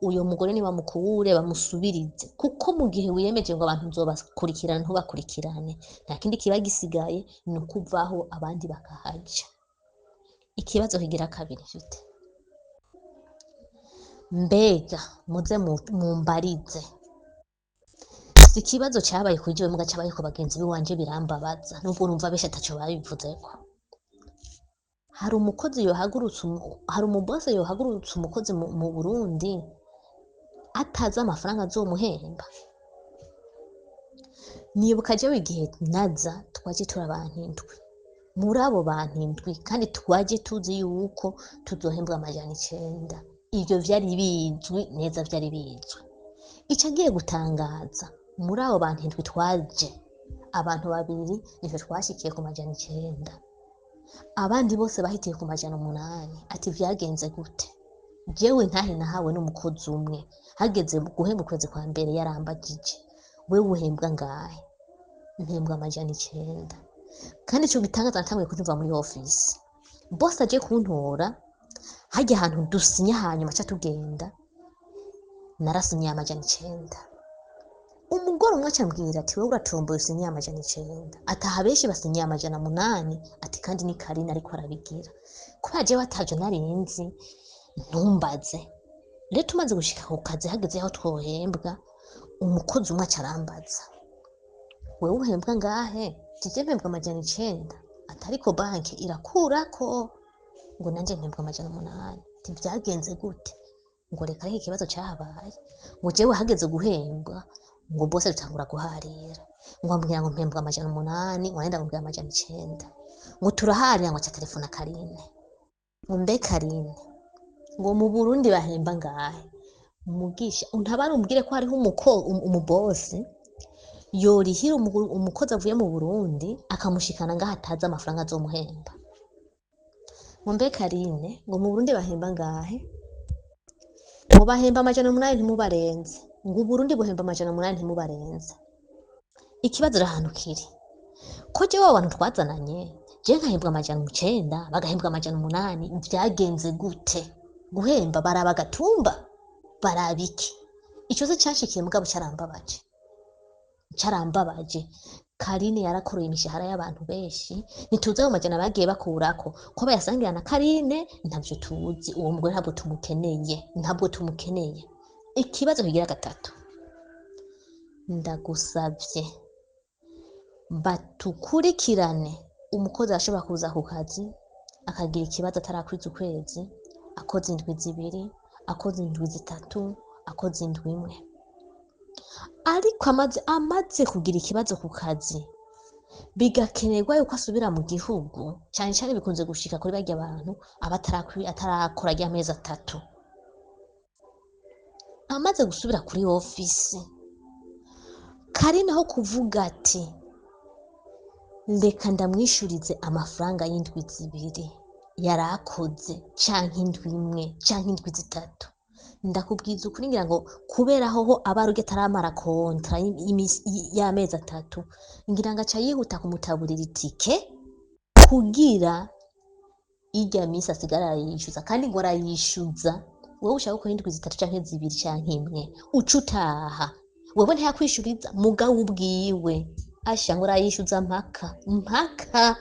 Uyo mugore nibamukure bamusubirize, kuko mu gihe wiyemeje ngo abantu nzobakurikirana ntubakurikirane, nta kindi kiba gisigaye ni ukuvaho abandi bakahaja. Ikibazo kigira kabiri mfite, mbega muze mumbarize, si ikibazo cabaye kuri jewe muga cabaye ku bagenzi biwanje, birambabaza nubwo numva benshi ataco babivuzeko. Hari umukozi yohagurutse hari umubose yohagurutse umukozi mu Burundi atazi amafaranga azomuhemba. Nibuka jewe igihe naza twaje turi abantu 7, muri abo bantu 7 kandi twaje tuzi yuko tuzohembwa 900. Ivyo vyari bizwi neza, vyari bizwi. Ico agiye gutangaza, muri abo bantu 7 twaje abantu 2 nivyo twashikiye ku 900, abandi bose bahitiye ku 800. Ati vyagenze gute? Jewe ntahe nahawe n'umukozi umwe, hageze guhemba ukwezi kwa mbere yarambagije, wewe uhembwa ngahe? Mpembwa 900. Kandi ico gitangaza natanguye kuvyumva muri office, boss aje kuntora harya ahantu dusinya, hanyuma aca tugenda, narasinyiye 900. Umugore umwe aca ambwira ati wewe uratomboye usinyiye 900, ataha benshi basinyiye 800, ati kandi ni Karine ariko arabigira. Kubera jewe atavyo narinzi, ntumbaze. Rero tumaze gushika ku kazi hageze aho twohembwa, umukozi umwe aca arambaza, wewe uhembwa ngahe? Jewe mpembwa 900. Ati ariko banki irakurako, ngo nanje mpembwa 800. Ati vyagenze gute? Ngo reka ariko ikibazo cahabaye, ngo jewe hageze guhembwa ngo bose dutangura guharira, ngo ambwira ngo mpembwa 800, ngo nenda ndamubwira 900, ngo turaharira, ngo aca telefona Karine, ngo mbe Karine, ngo mu Burundi bahemba ngahe? Mugisha untabare umbwire ko hariho umubosi yorihira umukozi avuye mu Burundi akamushikana ngaho atazi amafaranga azomuhemba. Ngo mbe Karine, ngo mu Burundi bahemba ngahe? Ngo bahemba 800 ntimubarenze. Ngo Uburundi buhemba 800 ntimubarenze. Ikibazo rero ahantu kiri, ko jewe abo bantu twazananye, jewe nkahembwa 900 bagahembwa 800, vyagenze gute? Guhemba baraba agatumba, baraba iki? Ico se canshikiye mugabo carambabaje, carambabaje. Karine yarakoreye imishahara y'abantu benshi, ntituzi ayo majana bagiye bakurako, ko bayasangira na Karine ntavyo tuzi. Uwo mugore ntabwo tumukeneye, ntabwo tumukeneye. Ikibazo kigira gatatu, ndagusavye batukurikirane. Umukozi arashobora kuza ku kazi akagira ikibazo atarakwiza ukwezi, akoze indwi 2, akoze indwi 3, akoze indwi 1, ariko amaze kugira ikibazo ku kazi bigakenerwa yuko asubira mu gihugu. Cane cane bikunze gushika kuri barya bantu aba atarakora rya mezi 3. Amaze gusubira kuri ofisi, Karine aho kuvuga ati reka ndamwishurize amafaranga y'indwi 2 yarakoze, canke indwi 1, canke indwi 3, ndakubwiza ukuri ngira ngo kubera hoho aba arurya ataramara kontra y'amezi 3, ngira ngo aca yihuta kumutaburira itike kugira irya misi asigara arayishuza. Kandi ngo arayishuza, wewe ushaka gukora indwi 3 canke 2 canke 1, uca utaha, wewe ntiyakwishuriza mugabo ubwiwe asha ngo arayishuza mpaka mpaka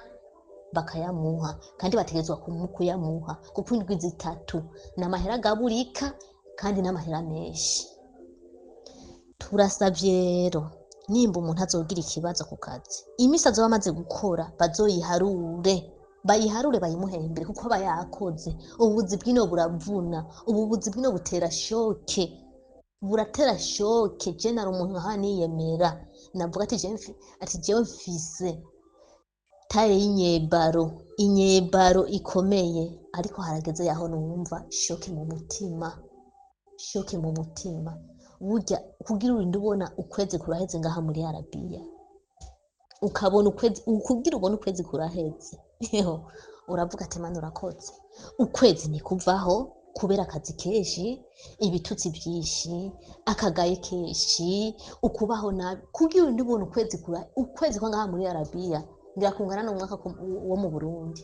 bakayamuha, kandi bategerezwa kuyamuha kuko indwi 3 n'amahera agaburika kandi n'amahera menshi. Turasavye rero Nimba umuntu azogira ikibazo ku kazi, imisi azoba amaze gukora bazoyiharure, bayiharure bayimuhembere kuko aba yakoze. Ubuzi bw'ino buravuna, ubu buzi bw'ino butera shoke, buratera shoke. Je nari umuntu nkaha niyemera, navuga ati ati jewe mfise taye y'inyebaro, inyebaro ikomeye, ariko harageze yaho numva shoke mu mutima, shoke mu mutima. Burya kugira urinde ubona ukwezi kuraheze ngaha muri Arabiya, ukabona ukwezi, kugira ubone ukwezi kuraheze, uravuga ati Mana urakoze. Ukwezi ntikuvaho kubera akazi kenshi, ibitutsi vyinshi, akagaye kenshi, ukubaho nabi. Kugira urinde ubona ukwezi ukwezi kwa ngaha muri Arabiya ngira kungana n'umwaka wo mu Burundi,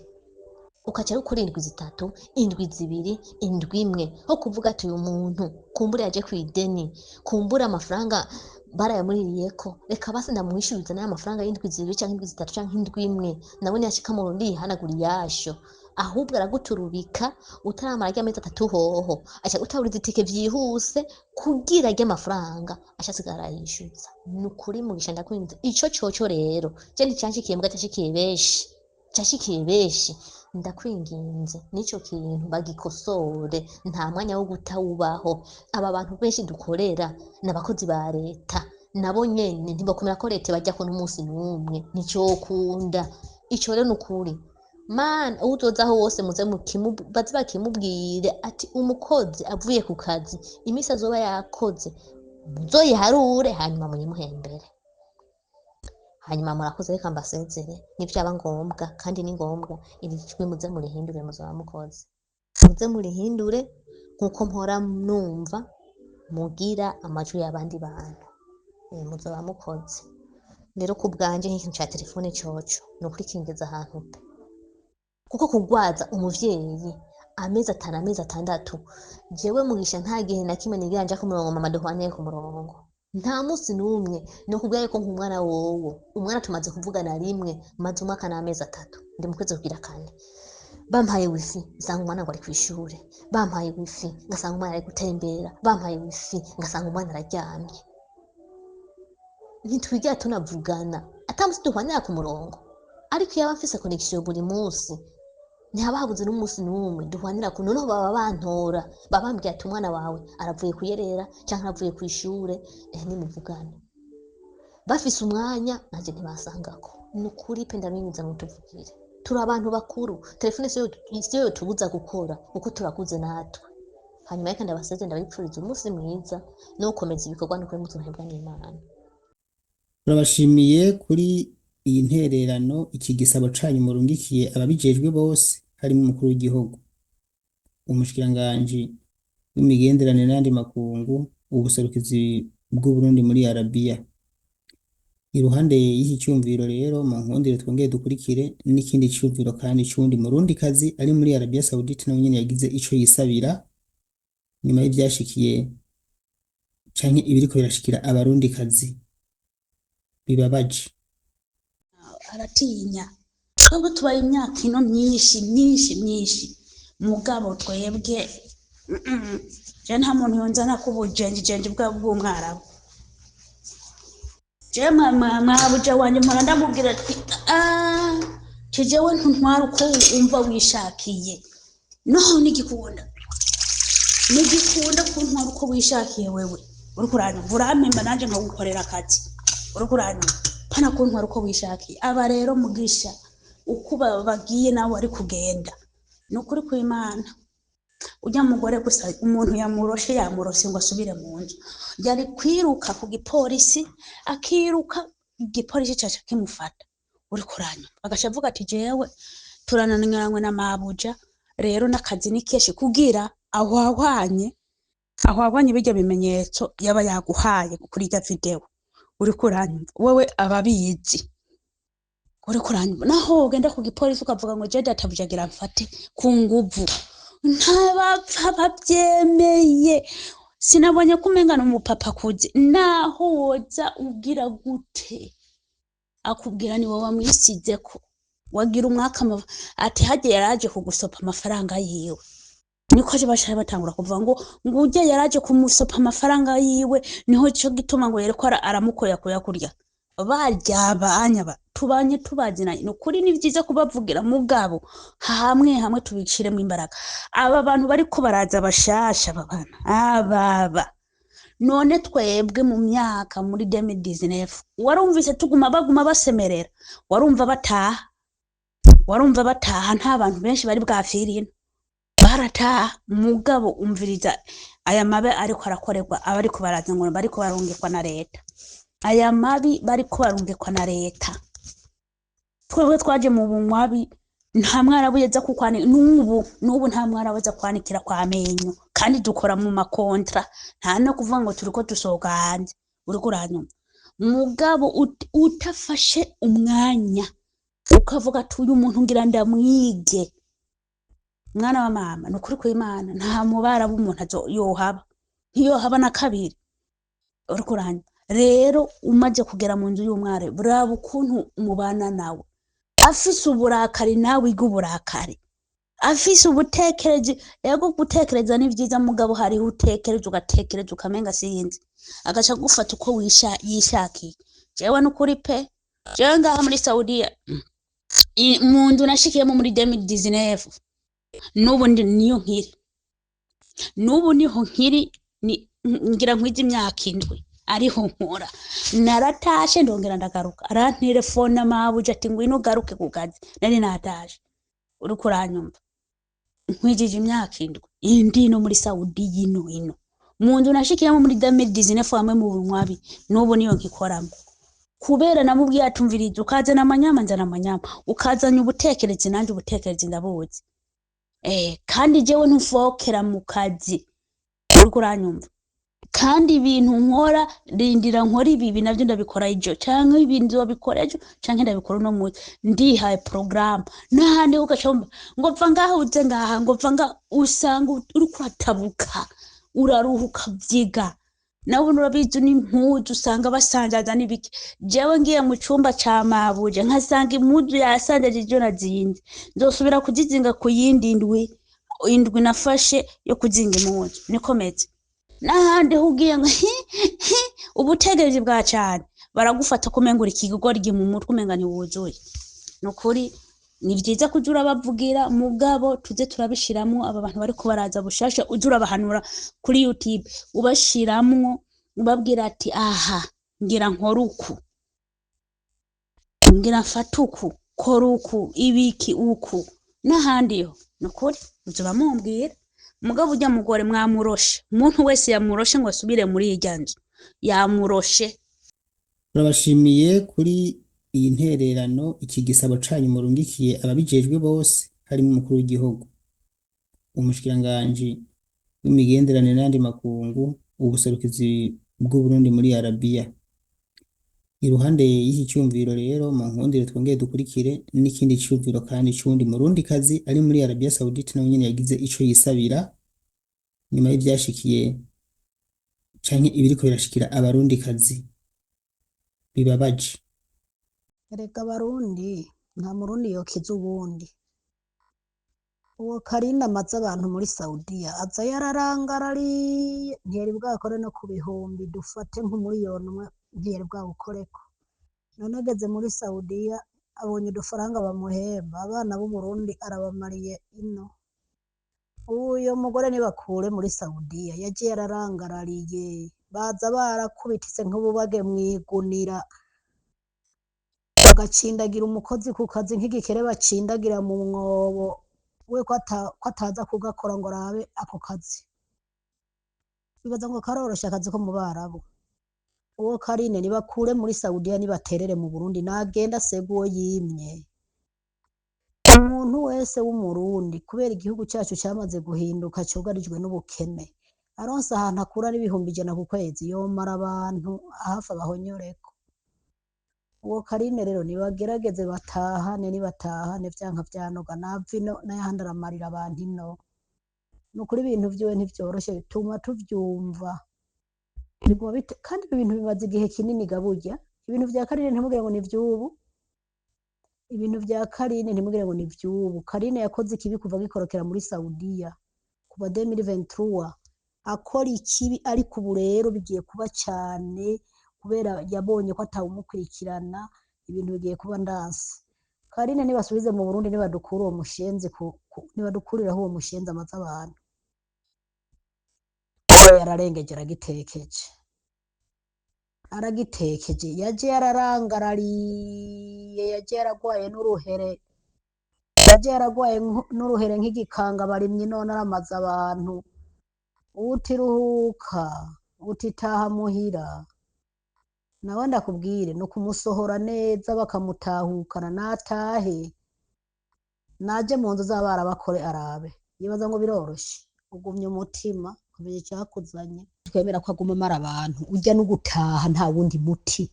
ukaca ukora indwi zitatu, indwi zibiri, indwi imwe, ho kuvuga ati uyu muntu kumbura yaje kw'ideni, kumbura amafaranga barayamuriyeko, reka basi ndamwishyuriza n'aya mafaranga y'indwi zibiri canke indwi zitatu canke indwi imwe, nabone yashika mu Burundi yihanagura iyasho. Ahubwo araguturubika utaramara arya amezi atatu hoho, aca gutaburiza itike vyihuse kugira arye amafaranga aca asigara arayishyuza. Ni ukuri Mugisha ndakwinginze, ico coco rero je nticanshikiye mbwa cashikiye benshi, cashikiye benshi. Ndakwinginze n'ico kintu bagikosore, nta mwanya wo guta ubaho. Aba bantu benshi dukorera ni abakozi ba leta, nabo nyene ntibokomera ko leta ibajyako n'umunsi n'umwe, nicokunda ico rero. Ni ukuri Mana, uwuzozaho wose muze baze bakimubwire ati umukozi avuye ku kazi imisi azoba yakoze muzoyiharure, hanyuma muyimuhembere. Hanyuma murakoze, reka mbasezere, nivyaba ngombwa kandi ni ngombwa iri jwi muze murihindure, muzoba mukoze, muze murihindure nkuko mpora numva mugira amajwi y'abandi bantu, muzoba mukoze. Rero ku bwanje nk'ikintu ca telefone coco ni ukuri kingeza ahantu pe, kuko kugwaza umuvyeyi amezi atanu, amezi atandatu, jewe Mugisha nta gihe na kimwe nigera nja ku murongo, mama duhwaniye ku murongo, nta musi n'umwe. Ni ukubwira yuko nk'umwana wowo, umwana tumaze kuvugana rimwe, maze umwaka n'amezi atatu, ndi mu kwezi kugira kane. Bampaye wifi nsanga umwana ngo ari kw'ishure, bampaye wifi ngasanga umwana ari gutembera, bampaye wifi ngasanga umwana araryamye, ntitwigera tunavugana, ata musi duhwanira ku murongo. Ariko iyo aba mfise connection buri munsi, ntihaba habuze n'umunsi n'umwe duhwanira ku. Noneho baba bantora, baba bambwira ati umwana wawe aravuye kuyerera canke aravuye kw'ishure, nimuvugane. Bafise umwanya nanje ntibasangako. Ni ukuri pe, ndabinginze mutuvugire, turi abantu bakuru, telefone siyo yotubuza gukora kuko turakuze natwe. Hanyuma reka ndabaseze, ndabipfuriza umunsi mwiza no gukomeza ibikorwa, n'ukuri muzohembwa n'Imana.
Turabashimiye kuri iyi ntererano, iki gisabo canyu murungikiye ababijejwe bose, harimo umukuru w'igihugu, umushikiranganji w'imigenderanire n'ayandi makungu, ubuserukizi bw'Uburundi muri Arabiya. Iruhande y'iki cyumviro rero, mu nkundire twongere dukurikire n'ikindi cyumviro kandi c'uwundi murundikazi ari muri Arabiya Saudite, nawe nyene yagize ico yisabira nyuma y'ivyashikiye canke ibiriko birashikira abarundikazi bibabaje.
Aratinya. Twebwe tubaye imyaka ino myinshi myinshi myinshi, mugabo twebwe je nta muntu yonzana ko ubujenjijenji bwa bw'umwarabu. Je mwabuja wanje mpora ndamubwira ati "Ah, jewe ntuntwara uko wumva wishakiye, noho nigikunda nigikunda kuntwara uko wishakiye. Wewe uriko uranyumva, urampemba nanje nkagukorera akazi, uriko uranyumva, pana kuntwara uko wishakiye." Aba rero Mugisha uko bagiye nawe ari kugenda, ni ukuri kw'Imana. Ujya mugore gusa umuntu yamuroshe, yamurose ngo asubire mu nzu, yari kwiruka ku gipolisi, akiruka igipolisi caca kimufata, uriko uranyumva, agaca avuga ati jewe turananiranywe na mabuja, rero n'akazi ni kenshi, kugira ahwahwanye ahwahwanye birya bimenyetso yaba yaguhaye kuri irya video, uriko uranyumva, wewe ababizi, uriko uranyumva. Naho wogenda ku gipolisi ukavuga ngo je databuja agira mfate ku nguvu, ntabapfa bavyemeye. Sinabonye ko umenga ni umupapa akuze, naho woza ugira gute akubwira ni wowe wamwisizeko, wagira umwaka ati harya yaraje kugusopa amafaranga yiwe. Niko aje baca batangura kuvuga ngo urya yaraje kumusopa amafaranga yiwe, niho co gituma ngo yereko aramukoya kuyakurya. Barya banya tubanye tubazinanye. Nukuri ni vyiza kubavugira, mugabo hamwe hamwe tubiciremo imbaraga. Aba bantu bariko baraza bashasha, aba bana ababa none twebwe mu myaka muri 2019 warumvise tuguma baguma basemerera, warumva bataha, warumva bataha, nta bantu benshi bari bwafire ino barataha. Mugabo umviriza aya mabi ariko arakorerwa abariko baraza ngo bariko barungikwa na leta, aya mabi bariko barungikwa na leta. Twebwe twaje mu bunywabi, nta mwarabu yaza kukwanika, n'ubu nta mwarabu aza kwanikira kwa menyo, kandi dukora mu makontra, nta no kuvuga ngo turiko dusohoka hanze, uriko uranyuma. Mugabo utafashe umwanya ukavuga ati uyu muntu ngira ndamwige, mwana wa mama, ni ukuri kw'Imana nta mubarabu umuntu yohaba, ntiyohaba na kabiri, uriko uranyuma. Rero umaze kugera mu nzu y'umwari, buraba ukuntu mubana nawe. Afise uburakari nawe wiga uburakari, afise ubutekerezi, ego gutekereza ni vyiza, mugabo hariho utekereza ugatekereza ukamenga sinzi, agaca gufata uko yishakiye. Jewe nukuri pe, jewe ngaha muri Saudiya mu nzu nashikiyemo muri 2019 n'ubu niyo nkiri, n'ubu niho nkiri, ni ngira nkwize imyaka 7 ariho nkora. Naratashe ndongera ndagaruka, arantelefona mabuja ati ngwino ugaruke ku kazi, nari natashe, uriko uranyumva. Nkwijije imyaka 7 indi no muri Saudi yino ino mu nzu nashikiyemo muri 2019 hamwe mu bunywabi, n'ubu niyo nkikoramo. Kubera namubwiye atumviriza, ukazana amanyama nzana amanyama, ukazana ubutekerezi nanje ubutekerezi ndabuzi. Kandi jewe ntufokera mu kazi, uriko uranyumva. Kandi ibintu nkora, rindira nkora ibi navyo ndabikora ejo, canke ibi nzobikora ejo, canke ndabikora uno munsi, ndihaye programme. N'ahandi ugaca wumva ngo va ngaha uze ngaha, ngo va ngaha, usanga uriko uratabuka, uraruha ukavyiga. Nawe urabizi n'impuzu usanga basanjaza n'ibiki. Jewe ngiye mu cumba ca mabuja nkasanga impuzu yasanjaje ivyo nazinze, nzosubira kuzizinga ku yindi ndwi, indwi nafashe yo kuzinga impuzu, niko meze. N'ahandi ho ugiye ngo ubutegerezi bwa cane baragufata kumenga uri ikigoryi mu mutwe, umenga ntiwuzuye. Nukuri ni vyiza kuja urabavugira, mugabo tuze turabishiramwo aba bantu bariko baraza bushasha, uze urabahanura kuri YouTube, ubashiramwo ubabwira ati aha ngira nkore uku, ngira mfate uku, kora uku, ibiki uku, n'ahandi ho. Nukuri muzoba mumbwira. Mugabo urya mugore mwamuroshe, umuntu wese yamuroshe ngo asubire muri irya nzu yamuroshe.
Turabashimiye kuri iyi ntererano, iki gisabo canyu murungikiye ababijejwe bose, harimo umukuru w'igihugu, umushikiranganji w'imigenderanire n'ayandi makungu, ubuserukizi bw'Uburundi muri Arabiya. Iruhande y'iki cyumviro rero, mu nkundire twongere dukurikire n'ikindi cyumviro kandi c'uwundi murundikazi ari muri Arabiya Saudite, nawe nyene yagize ico yisabira nyuma y'ivyashikiye canke ibiriko birashikira abarundikazi bibabaje.
Erega abarundi, nta murundi yokiza uwundi. Uwo Karine amaze abantu muri Saudiya aza yararangarariye, ntiyari bwakore no ku bihumbi, dufate nk'umuriyoni umwe ntiyari bwawukoreko. None ageze muri Saudiya abonye udufaranga bamuhemba, abana b'Uburundi arabamariye ino. Uyo mugore nibakure muri Saudiya, yagiye yararangarariye, baza barakubitse nk'ububage mw'igunira, bagacindagira umukozi ku kazi nk'igikere bacindagira mu mwobo, we ko ataza kugakora ngo arabe ako kazi. Bibaza ngo karoroshe akazi ko mu Barabu. Uwo Karine nibakure muri Saudiya, nibaterere mu Burundi, nagenda asega uwo yimye. Umuntu wese w'Umurundi, kubera igihugu cacu camaze guhinduka cugarijwe n'ubukene, aronse ahantu akura n'100,000 ku kwezi, yomara abantu hafi abahonyoreko. Uwo Karine rero nibagerageze batahane, nibatahane vyanka vyanoga, nava ino n'ayahandi aramarira abantu ino. Nukuri ibintu vyiwe ntivyoroshe, bituma tuvyumva. Biguma bite, kandi ibi bintu bimaze igihe kinini ga burya. Ibintu vya Karine ntimugire ngo ni ivy'ubu. Ibintu vya Karine ntimugire ngo ni ivy'ubu. Karine yakoze ikibi kuva gikorokera muri Saudiya. Kuva 2023 akora ikibi, ariko ubu rero bigiye kuba cyane kubera yabonye ko atawumukurikirana, ibintu bigiye kuba ndanse. Karine nibasubize mu Burundi, nibadukura uwo mushenzi nibadukuriraho uwo mushenzi amaze abantu. We yararengeje, aragitekeje, aragitekeje. Yaje yararangarariye, yaje yaragwaye n'uruhere, yaje yaragwaye n'uruhere nk'igikanga barimyi, none aramaze abantu. Uti ruhuka, uti taha muhira. Nawe ndakubwire ni ukumusohora neza bakamutahukana, natahe, naje mu nzu z'abara bakore arabe. Yibaza ngo biroroshe. Ugumye umutima kumenya icyakuzanye, twemera ko aguma amara abantu. Ujya no gutaha, nta wundi muti.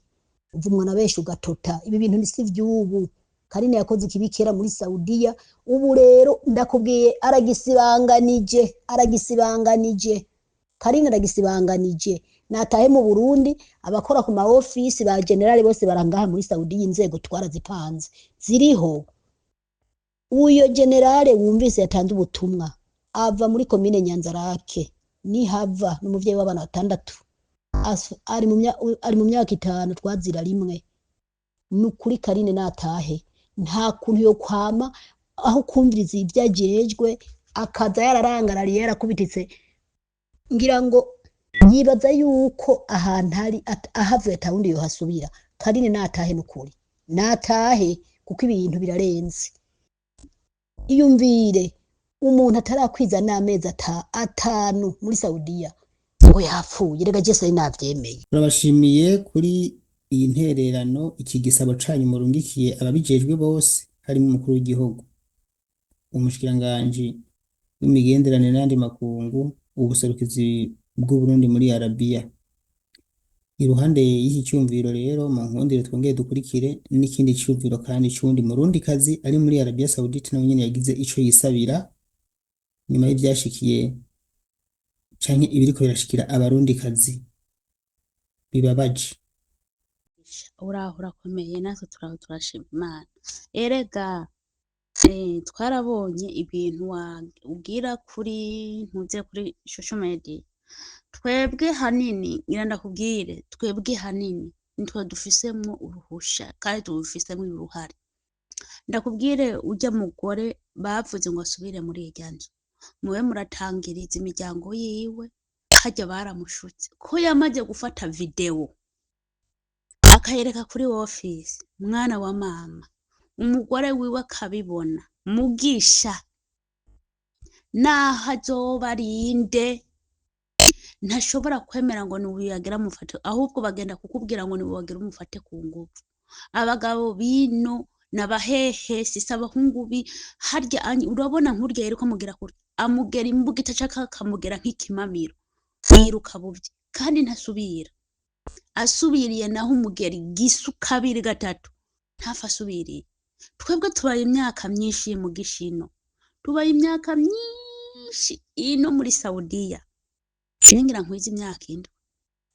Uvumwa na benshi ugatota. Ibi bintu ni si ivy'ubu. Karine yakoze ikibi kera muri Saudiya. Ubu rero ndakubwiye, aragisibanganije, aragisibanganije. Karine aragisibanganije. Natahe mu Burundi. Abakora ku ma ofisi ba generali bose barangaha muri Saudiya, inzego twarazipanze ziriho. Uyo generale wumvise yatanze ubutumwa ava muri komine Nyanzarake, nihava n'umuvyeyi w'abana batandatu. Ari mu myaka 5 twazira rimwe. Nukuri Karine natahe, nta kuntu yo kwama aho kumviriza ibyo ajejwe, akaza yararangarariye, yarakubititse. Ngira ngo yibaza yuko ahantu ari ahavuye atawundi yohasubira. Karine natahe, nukuri natahe, kuko ibintu birarenze. Iyumvire umuntu atarakwiza n'amezi 5 muri Saudiya ngo yapfuye. Rega jese navyemeye.
Turabashimiye kuri iyi ntererano, iki gisabo canyu murungikiye ababijejwe bose, harimo umukuru w'igihugu, umushikiranganji w'imigenderanire n'ayandi makungu, ubuserukizi bw'Uburundi muri Arabiya. Iruhande y'iki cyumviro rero, mu nkundire twongere dukurikire n'ikindi cyumviro kandi c'uwundi murundikazi ari muri Arabiya Saudite, nawe nyene yagize ico yisabira nyuma y'ivyashikiye canke ibiriko birashikira abarundikazi bibabaje.
Uraho urakomeye, natwe turaho turashima Imana. Erega twarabonye ibintu ugira kuri ntuze kuri social media. Twebwe hanini, ngira ndakubwire, twebwe hanini nitwe dufisemwo uruhusha kandi tubifisemwo uruhare. Ndakubwire, urya mugore bavuze ngo asubire muri irya nzu, mube muratangiriza imiryango yiwe harya baramushutse ko yamaze gufata video akayereka kuri ofisi. Mwana wa mama, umugore wiwe akabibona. Mugisha naho azoba arinde, ntashobora kwemera ngo niwe yagira amufate, ahubwo bagenda kukubwira ngo niwe wagira umufate ku nguvu. Abagabo bino nabahehesi, si abahungu bi harya urabona nkurya yeriko amugera kure, amugera imbuga itacaka, akamugera nk'ikimamiro, yiruka buvye kandi ntasubira. Asubiriye naho umugeri gisu kabiri gatatu ntafa asubiriye. Twebwe tubaye imyaka myinshi mu gishino, tubaye imyaka myinshi ino muri Saudiya, ngira nkwize imyaka 7.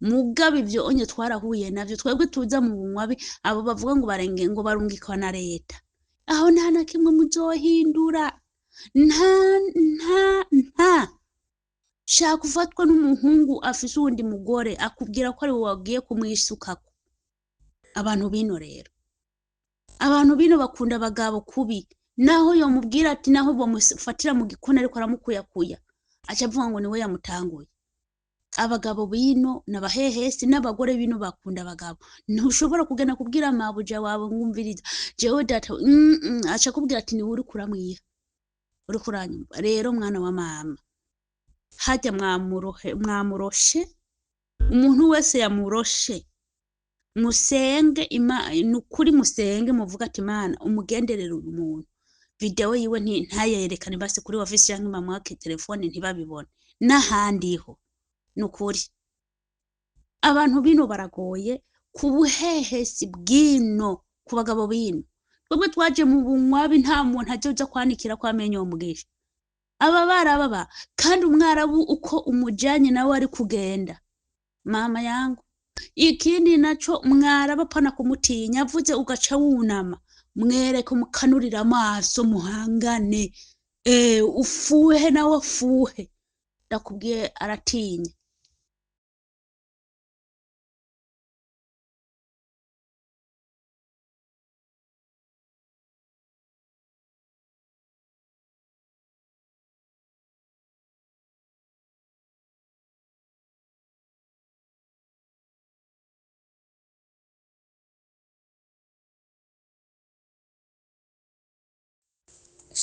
Mugabo ivyo onye twarahuye navyo. Twebwe tuza mu bunywabi, abo bavuga ngo barenge ngo barungikwa na leta, aho nta na kimwe muzohindura. Nta nta nta shaka ufatwa n'umuhungu afise uwundi mugore akubwira ko ari wowe wagiye kumwisukako. Abantu bino rero, abantu bino bakunda abagabo kubi. Naho yomubwira ati, naho bamufatira mu gikoni ariko aramukuyakuya, aca avuga ngo niwe yamutanguye. Abagabo bino n'abahehesi, n'abagore bino bakunda abagabo. Ntushobora kugenda kubwira mabuja wawe ngumviriza jewe data, aca akubwira ati niwe uriko uramwiha, uriko uranyumva. Rero mwana wa mama, harya mwamuroshe, umuntu wese yamuroshe, musenge nukuri musenge, muvuga ati Imana umugenderere uyu muntu, video yiwe ntayerekane basi kuri ofisi canke bamwake telefone ntibabibone n'ahandiho. Nukuri abantu bino baragoye ku buhehesi bwino ku bagabo bino. Twebwe twaje mu bunywabi, nta muntu azoza kwanikira ko amenyo uwo mugisha. Aba barababa kandi umwarabu uko umujanye nawe ari kugenda mama yangu. Ikindi naco, mwaraba pana kumutinya, avuze ugaca wunama, mwereke umukanurira amaso, muhangane, ufuhe nawe afuhe. Ndakubwiye aratinya.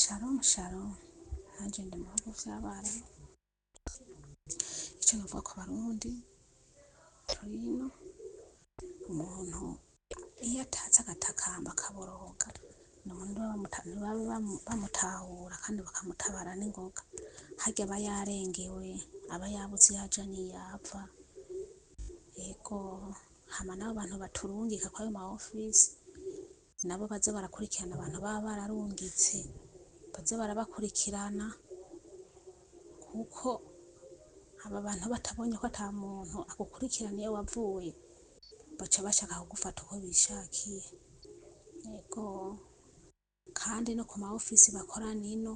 Shalom shalom, nanjye ndi mu bihugu by'Abarabu. Icyo navuga ku Barundi turi ino, umuntu iyo atatse agatakamba akaboroga umuntu ntibaba bamutahura kandi bakamutabara n'ingoga. Harya aba yarengewe, aba yabuze iyo aja n'iyo ava. Yego, hama n'abo bantu baturungika kw'ayo ma ofisi nabo baze barakurikirana abantu baba bararungitse, baze barabakurikirana kuko aba bantu batabonye ko ata muntu agukurikirana iyo wavuye, baca bashaka kugufata uko bishakiye. Yego, kandi no ku ma ofisi bakorana ino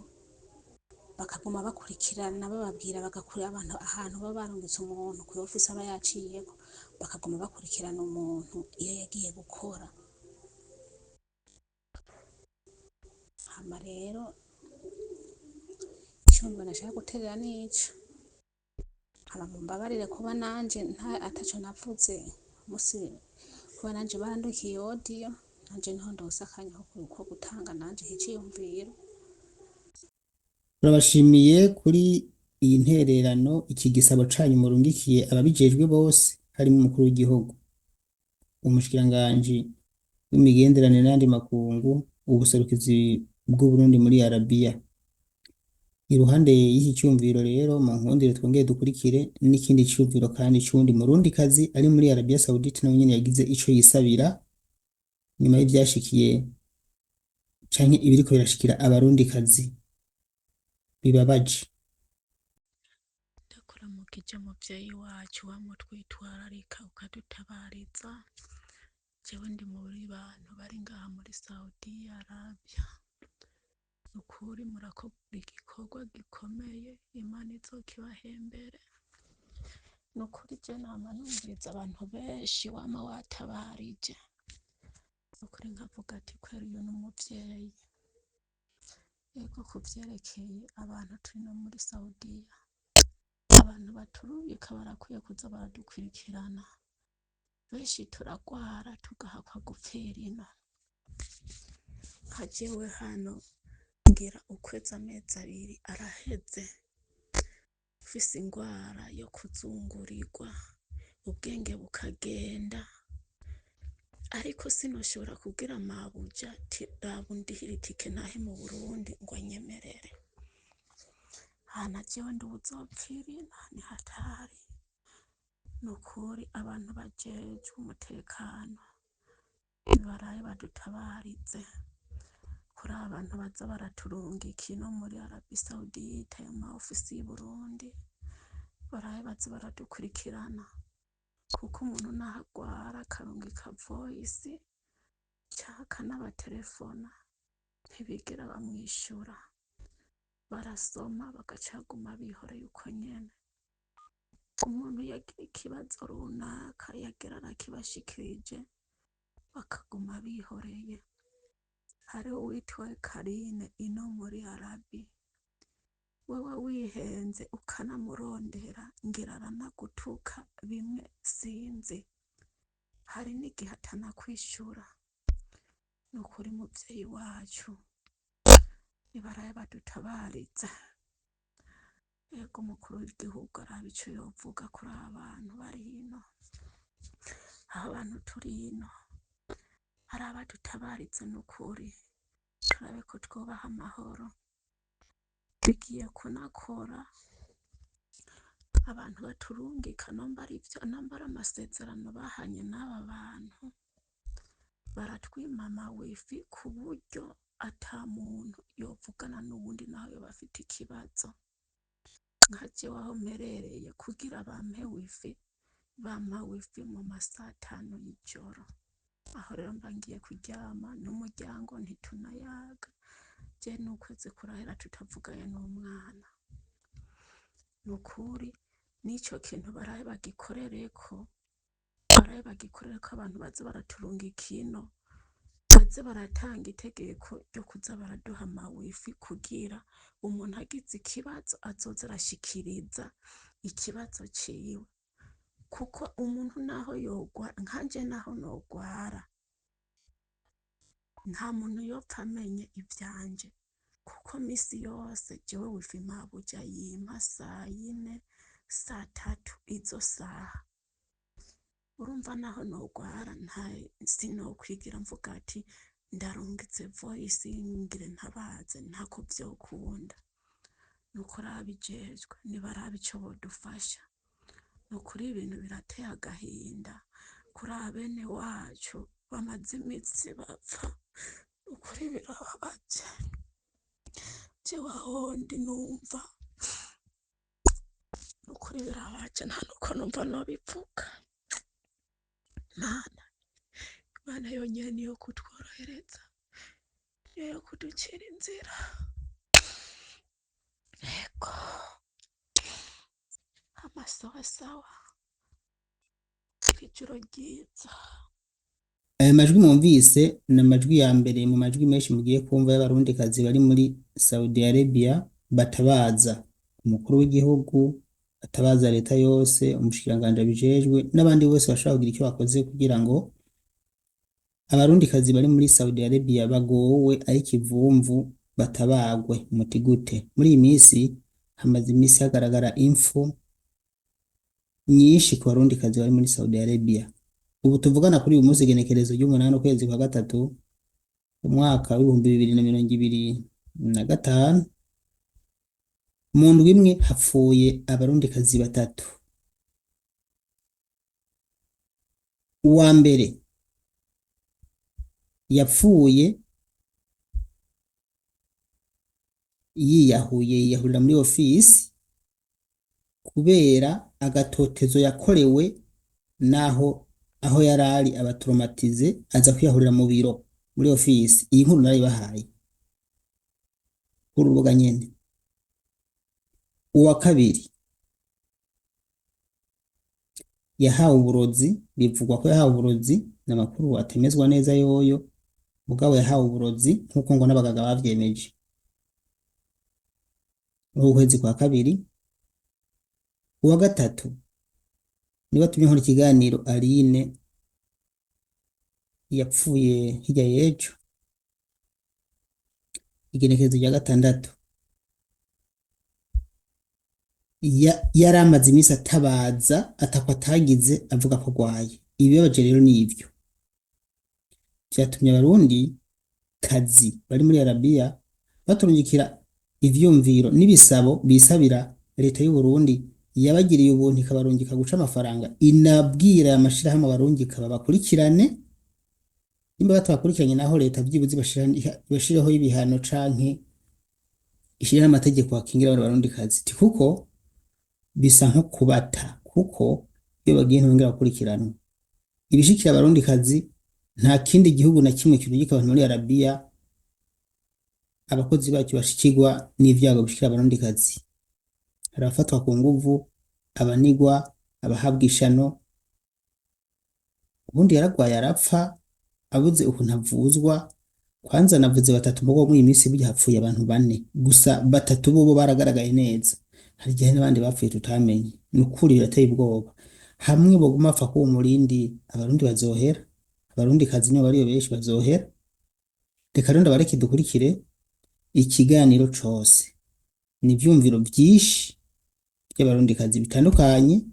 bakaguma bakurikirana bababwira bagakura abantu ahantu baba barungitse umuntu ku ofisi aba yaciyeko, bakaguma bakurikirana umuntu iyo yagiye gukora. Hama rero icumba nashaka guterera nico, hama mumbabarire kuba nanje ataco navuze musi, kuba nanje barandukiye audio, nanje niho ndose akanya ko gutanga nanje iciyumviro.
Turabashimiye kuri iyi ntererano, iki gisabo canyu murungikiye ababijejwe bose harimo umukuru w'igihugu, umushikiranganji w'imigenderanire n'ayandi makungu, ubuserukizi bw'Uburundi muri Arabiya. Iruhande y'iki cyumviro rero, mu nkundire twongere dukurikire n'ikindi cyumviro kandi c'uwundi murundikazi ari muri Arabiya Saudite, nawe nyene yagize ico yisabira nyuma y'ivyashikiye canke ibiriko birashikira abarundikazi bibabaje.
Ndakuramukije muvyeyi wacu wamutwitwararika ukadutabariza. Jewe ndi muri bantu bari ngaha muri Saudi Arabia. Nukuri murakora igikorwa gikomeye, Imana izokibahembere. Nukuri je nama numviriza abantu benshi wama watabarije. Nukuri nkavuga ati kweri uyu ni umuvyeyi. Ego kuvyerekeye abantu turi no muri Saudiya, abantu baturungika barakwiye kuza baradukurikirana. Benshi turagwara tugahakwa gupfira ino. Nka jewe hano ngira ukwezi amezi abiri araheze mfise ingwara yo kuzungurirwa, ubwenge bukagenda, ariko sinoshobora kubwira mabuja ati raba undihire itike ntahe mu Burundi ngo anyemerere. Hana jewe ndi uwuzopfira ino ni hatari. Nukuri abantu bajejwe umutekano nibarabe badutabarize kuri aba bantu baza baraturungika ino muri Arabi Saudite, ayo ma ofisi y'i Burundi, barabe baze baradukurikirana kuko umuntu naho agwara akarungika voice canke akanabaterefona ntibigera bamwishura, barasoma bagaca baguma bihoreye uko nyene. Umuntu yagira ikibazo runaka yagira arakibashikirije bakaguma bihoreye. Hariho uwitwa Karine ino muri Arabi, wewe wihenze ukanamurondera ngira aranagutuka bimwe sinzi, hari n'igihe atanakwishura. Nukuri muvyeyi wacu nibarabe badutabariza. Ego umukuru w'igihugu arabe ico yovuga kuri aba bantu bari ino, aba bantu turi ino, hari abadutabariza nukuri, turabe ko twubaha amahoro. Tugiye kunakora abantu baturungika nomba arivyo, nomba ari amasezerano bahanye n'aba bantu, baratwima ama wifi ku buryo ata muntu yovugana n'uwundi naho yoba afite ikibazo. Nka jewe aho mperereye kugira bampe wifi, bampa wifi mu masaha atanu y'ijoro. Aho rero mba ngiye kuryama n'umuryango ntitunayaga, je n'ukwezi kurahera tutavuganye n'umwana. Ni ukuri n'ico kintu barabe bagikorereko, barabe bagikorereko abantu baze baraturungika ino, baze baratanga itegeko ryo kuza baraduha ama wifi kugira umuntu agize ikibazo azoze arashikiriza ikibazo ciwe, kuko umuntu naho yogwara nkanje naho nogwara nta muntu yopfa amenye ivyanje, kuko misi yose jewe wifi mabuja yimpa sayine satatu izo saha. Urumva naho nogwara nta sinokwigira mvuga ati ndarungitse voice ngire ntabaze, ntako vyokunda. Nuko ababijejwe nibarabe ico bodufasha. Nukuri ibintu birateye agahinda kuri bene wacu bamaze iminsi bapfa, nukuri birababaje. Jewe aho ndi numva nukuri birababaje, nta nuko numva nobivuga. Mana, Imana yonyene niyo kutworohereza, niyo yo kuducira inzira. Ego, amasawasawa, ijoro ryiza.
Ayo majwi mwumvise ni amajwi ya mbere mu majwi menshi mugiye kumva y'abarundikazi bari muri Saudi Arabia batabaza umukuru w'igihugu, batabaza leta yose, umushikiranganji abijejwe n'abandi bose bashobora kugira icyo bakoze kugira ngo abarundikazi bari muri Saudi Arabia bagowe ari ikivumvu batabagwe muti gute. Muri iyi minsi hamaze iminsi hagaragara impfu nyinshi ku barundikazi bari muri Saudi Arabia. Ubu tuvugana kuri uyu munsi igenekerezo ry'umunani ukwezi kwa gatatu umwaka w'2025, mu ndwi imwe hapfuye abarundikazi batatu. Uwa mbere yapfuye yiyahuye, yiyahurira muri ofisi kubera agatotezo yakorewe naho aho yarari abatraumatize, aza kwiyahurira mu biro muri ofisi. Iyi nkuru narayibahaye kuri urubuga nyene. Uwa kabiri yahawe uburozi, bivugwa ko yahawe uburozi, n'amakuru atemezwa neza yoyo, mugabo yahawe uburozi nk'uko ngo n'abaganga bavyemeje muri uku kwezi kwa kabiri. Uwa gatatu niwe atumye nkora ikiganiro, Aline, yapfuye hirya y'ejo igenekerezo rya gatandatu. Yari amaze iminsi atabaza atako atagize avuga ko agwaye. Ibibabaje rero ni ivyo vyatumye abarundi kazi bari muri Arabiya baturungikira ivyumviro n'ibisabo bisabira leta y'u Burundi yabagiriye ubuntu ikabarungika guca amafaranga, inabwira aya mashirahamwe abarungika babakurikirane. Nimba batabakurikiranye naho leta vyibuze ibashireho ibihano canke ishireho amategeko akingira abantu barundikazi, kuko bisa nko kubata, kuko iyo bagiye ntibongera gukurikiranwa. Ibishikira abarundikazi nta kindi gihugu na kimwe kirungika abantu muri Arabiya abakozi bacyo bashikirwa n'ivyago bishikira abarundikazi. Hari abafatwa ku nguvu, abanigwa, abahabwa ishano. Ubundi yaragwaye arapfa abuze ukuntu avuzwa. Kwanza navuze batatu, mugabo muri iyi minsi burya hapfuye abantu bane gusa, batatu bobo baragaragaye neza. Hari igihe n'abandi bapfuye tutamenye. Ni ukuri birateye ubwoba. Hamwe boguma bapfa kuba umurindi, abarundi bazohera, abarundikazi nibo bariyo benshi bazohera. Reka rero ndabareke dukurikire ikiganiro cose. Ni ivyumviro vyinshi by'abarundikazi bitandukanye,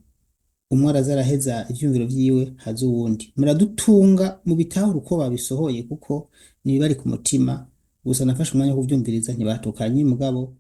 umwe araza araheza ivyumviro vyiwe haza uwundi. Muradutunga mu bitahura uko babisohoye kuko nibibari ku mutima. Gusa nafashe umwanya wo kuvyumviriza, ntibatukanye mugabo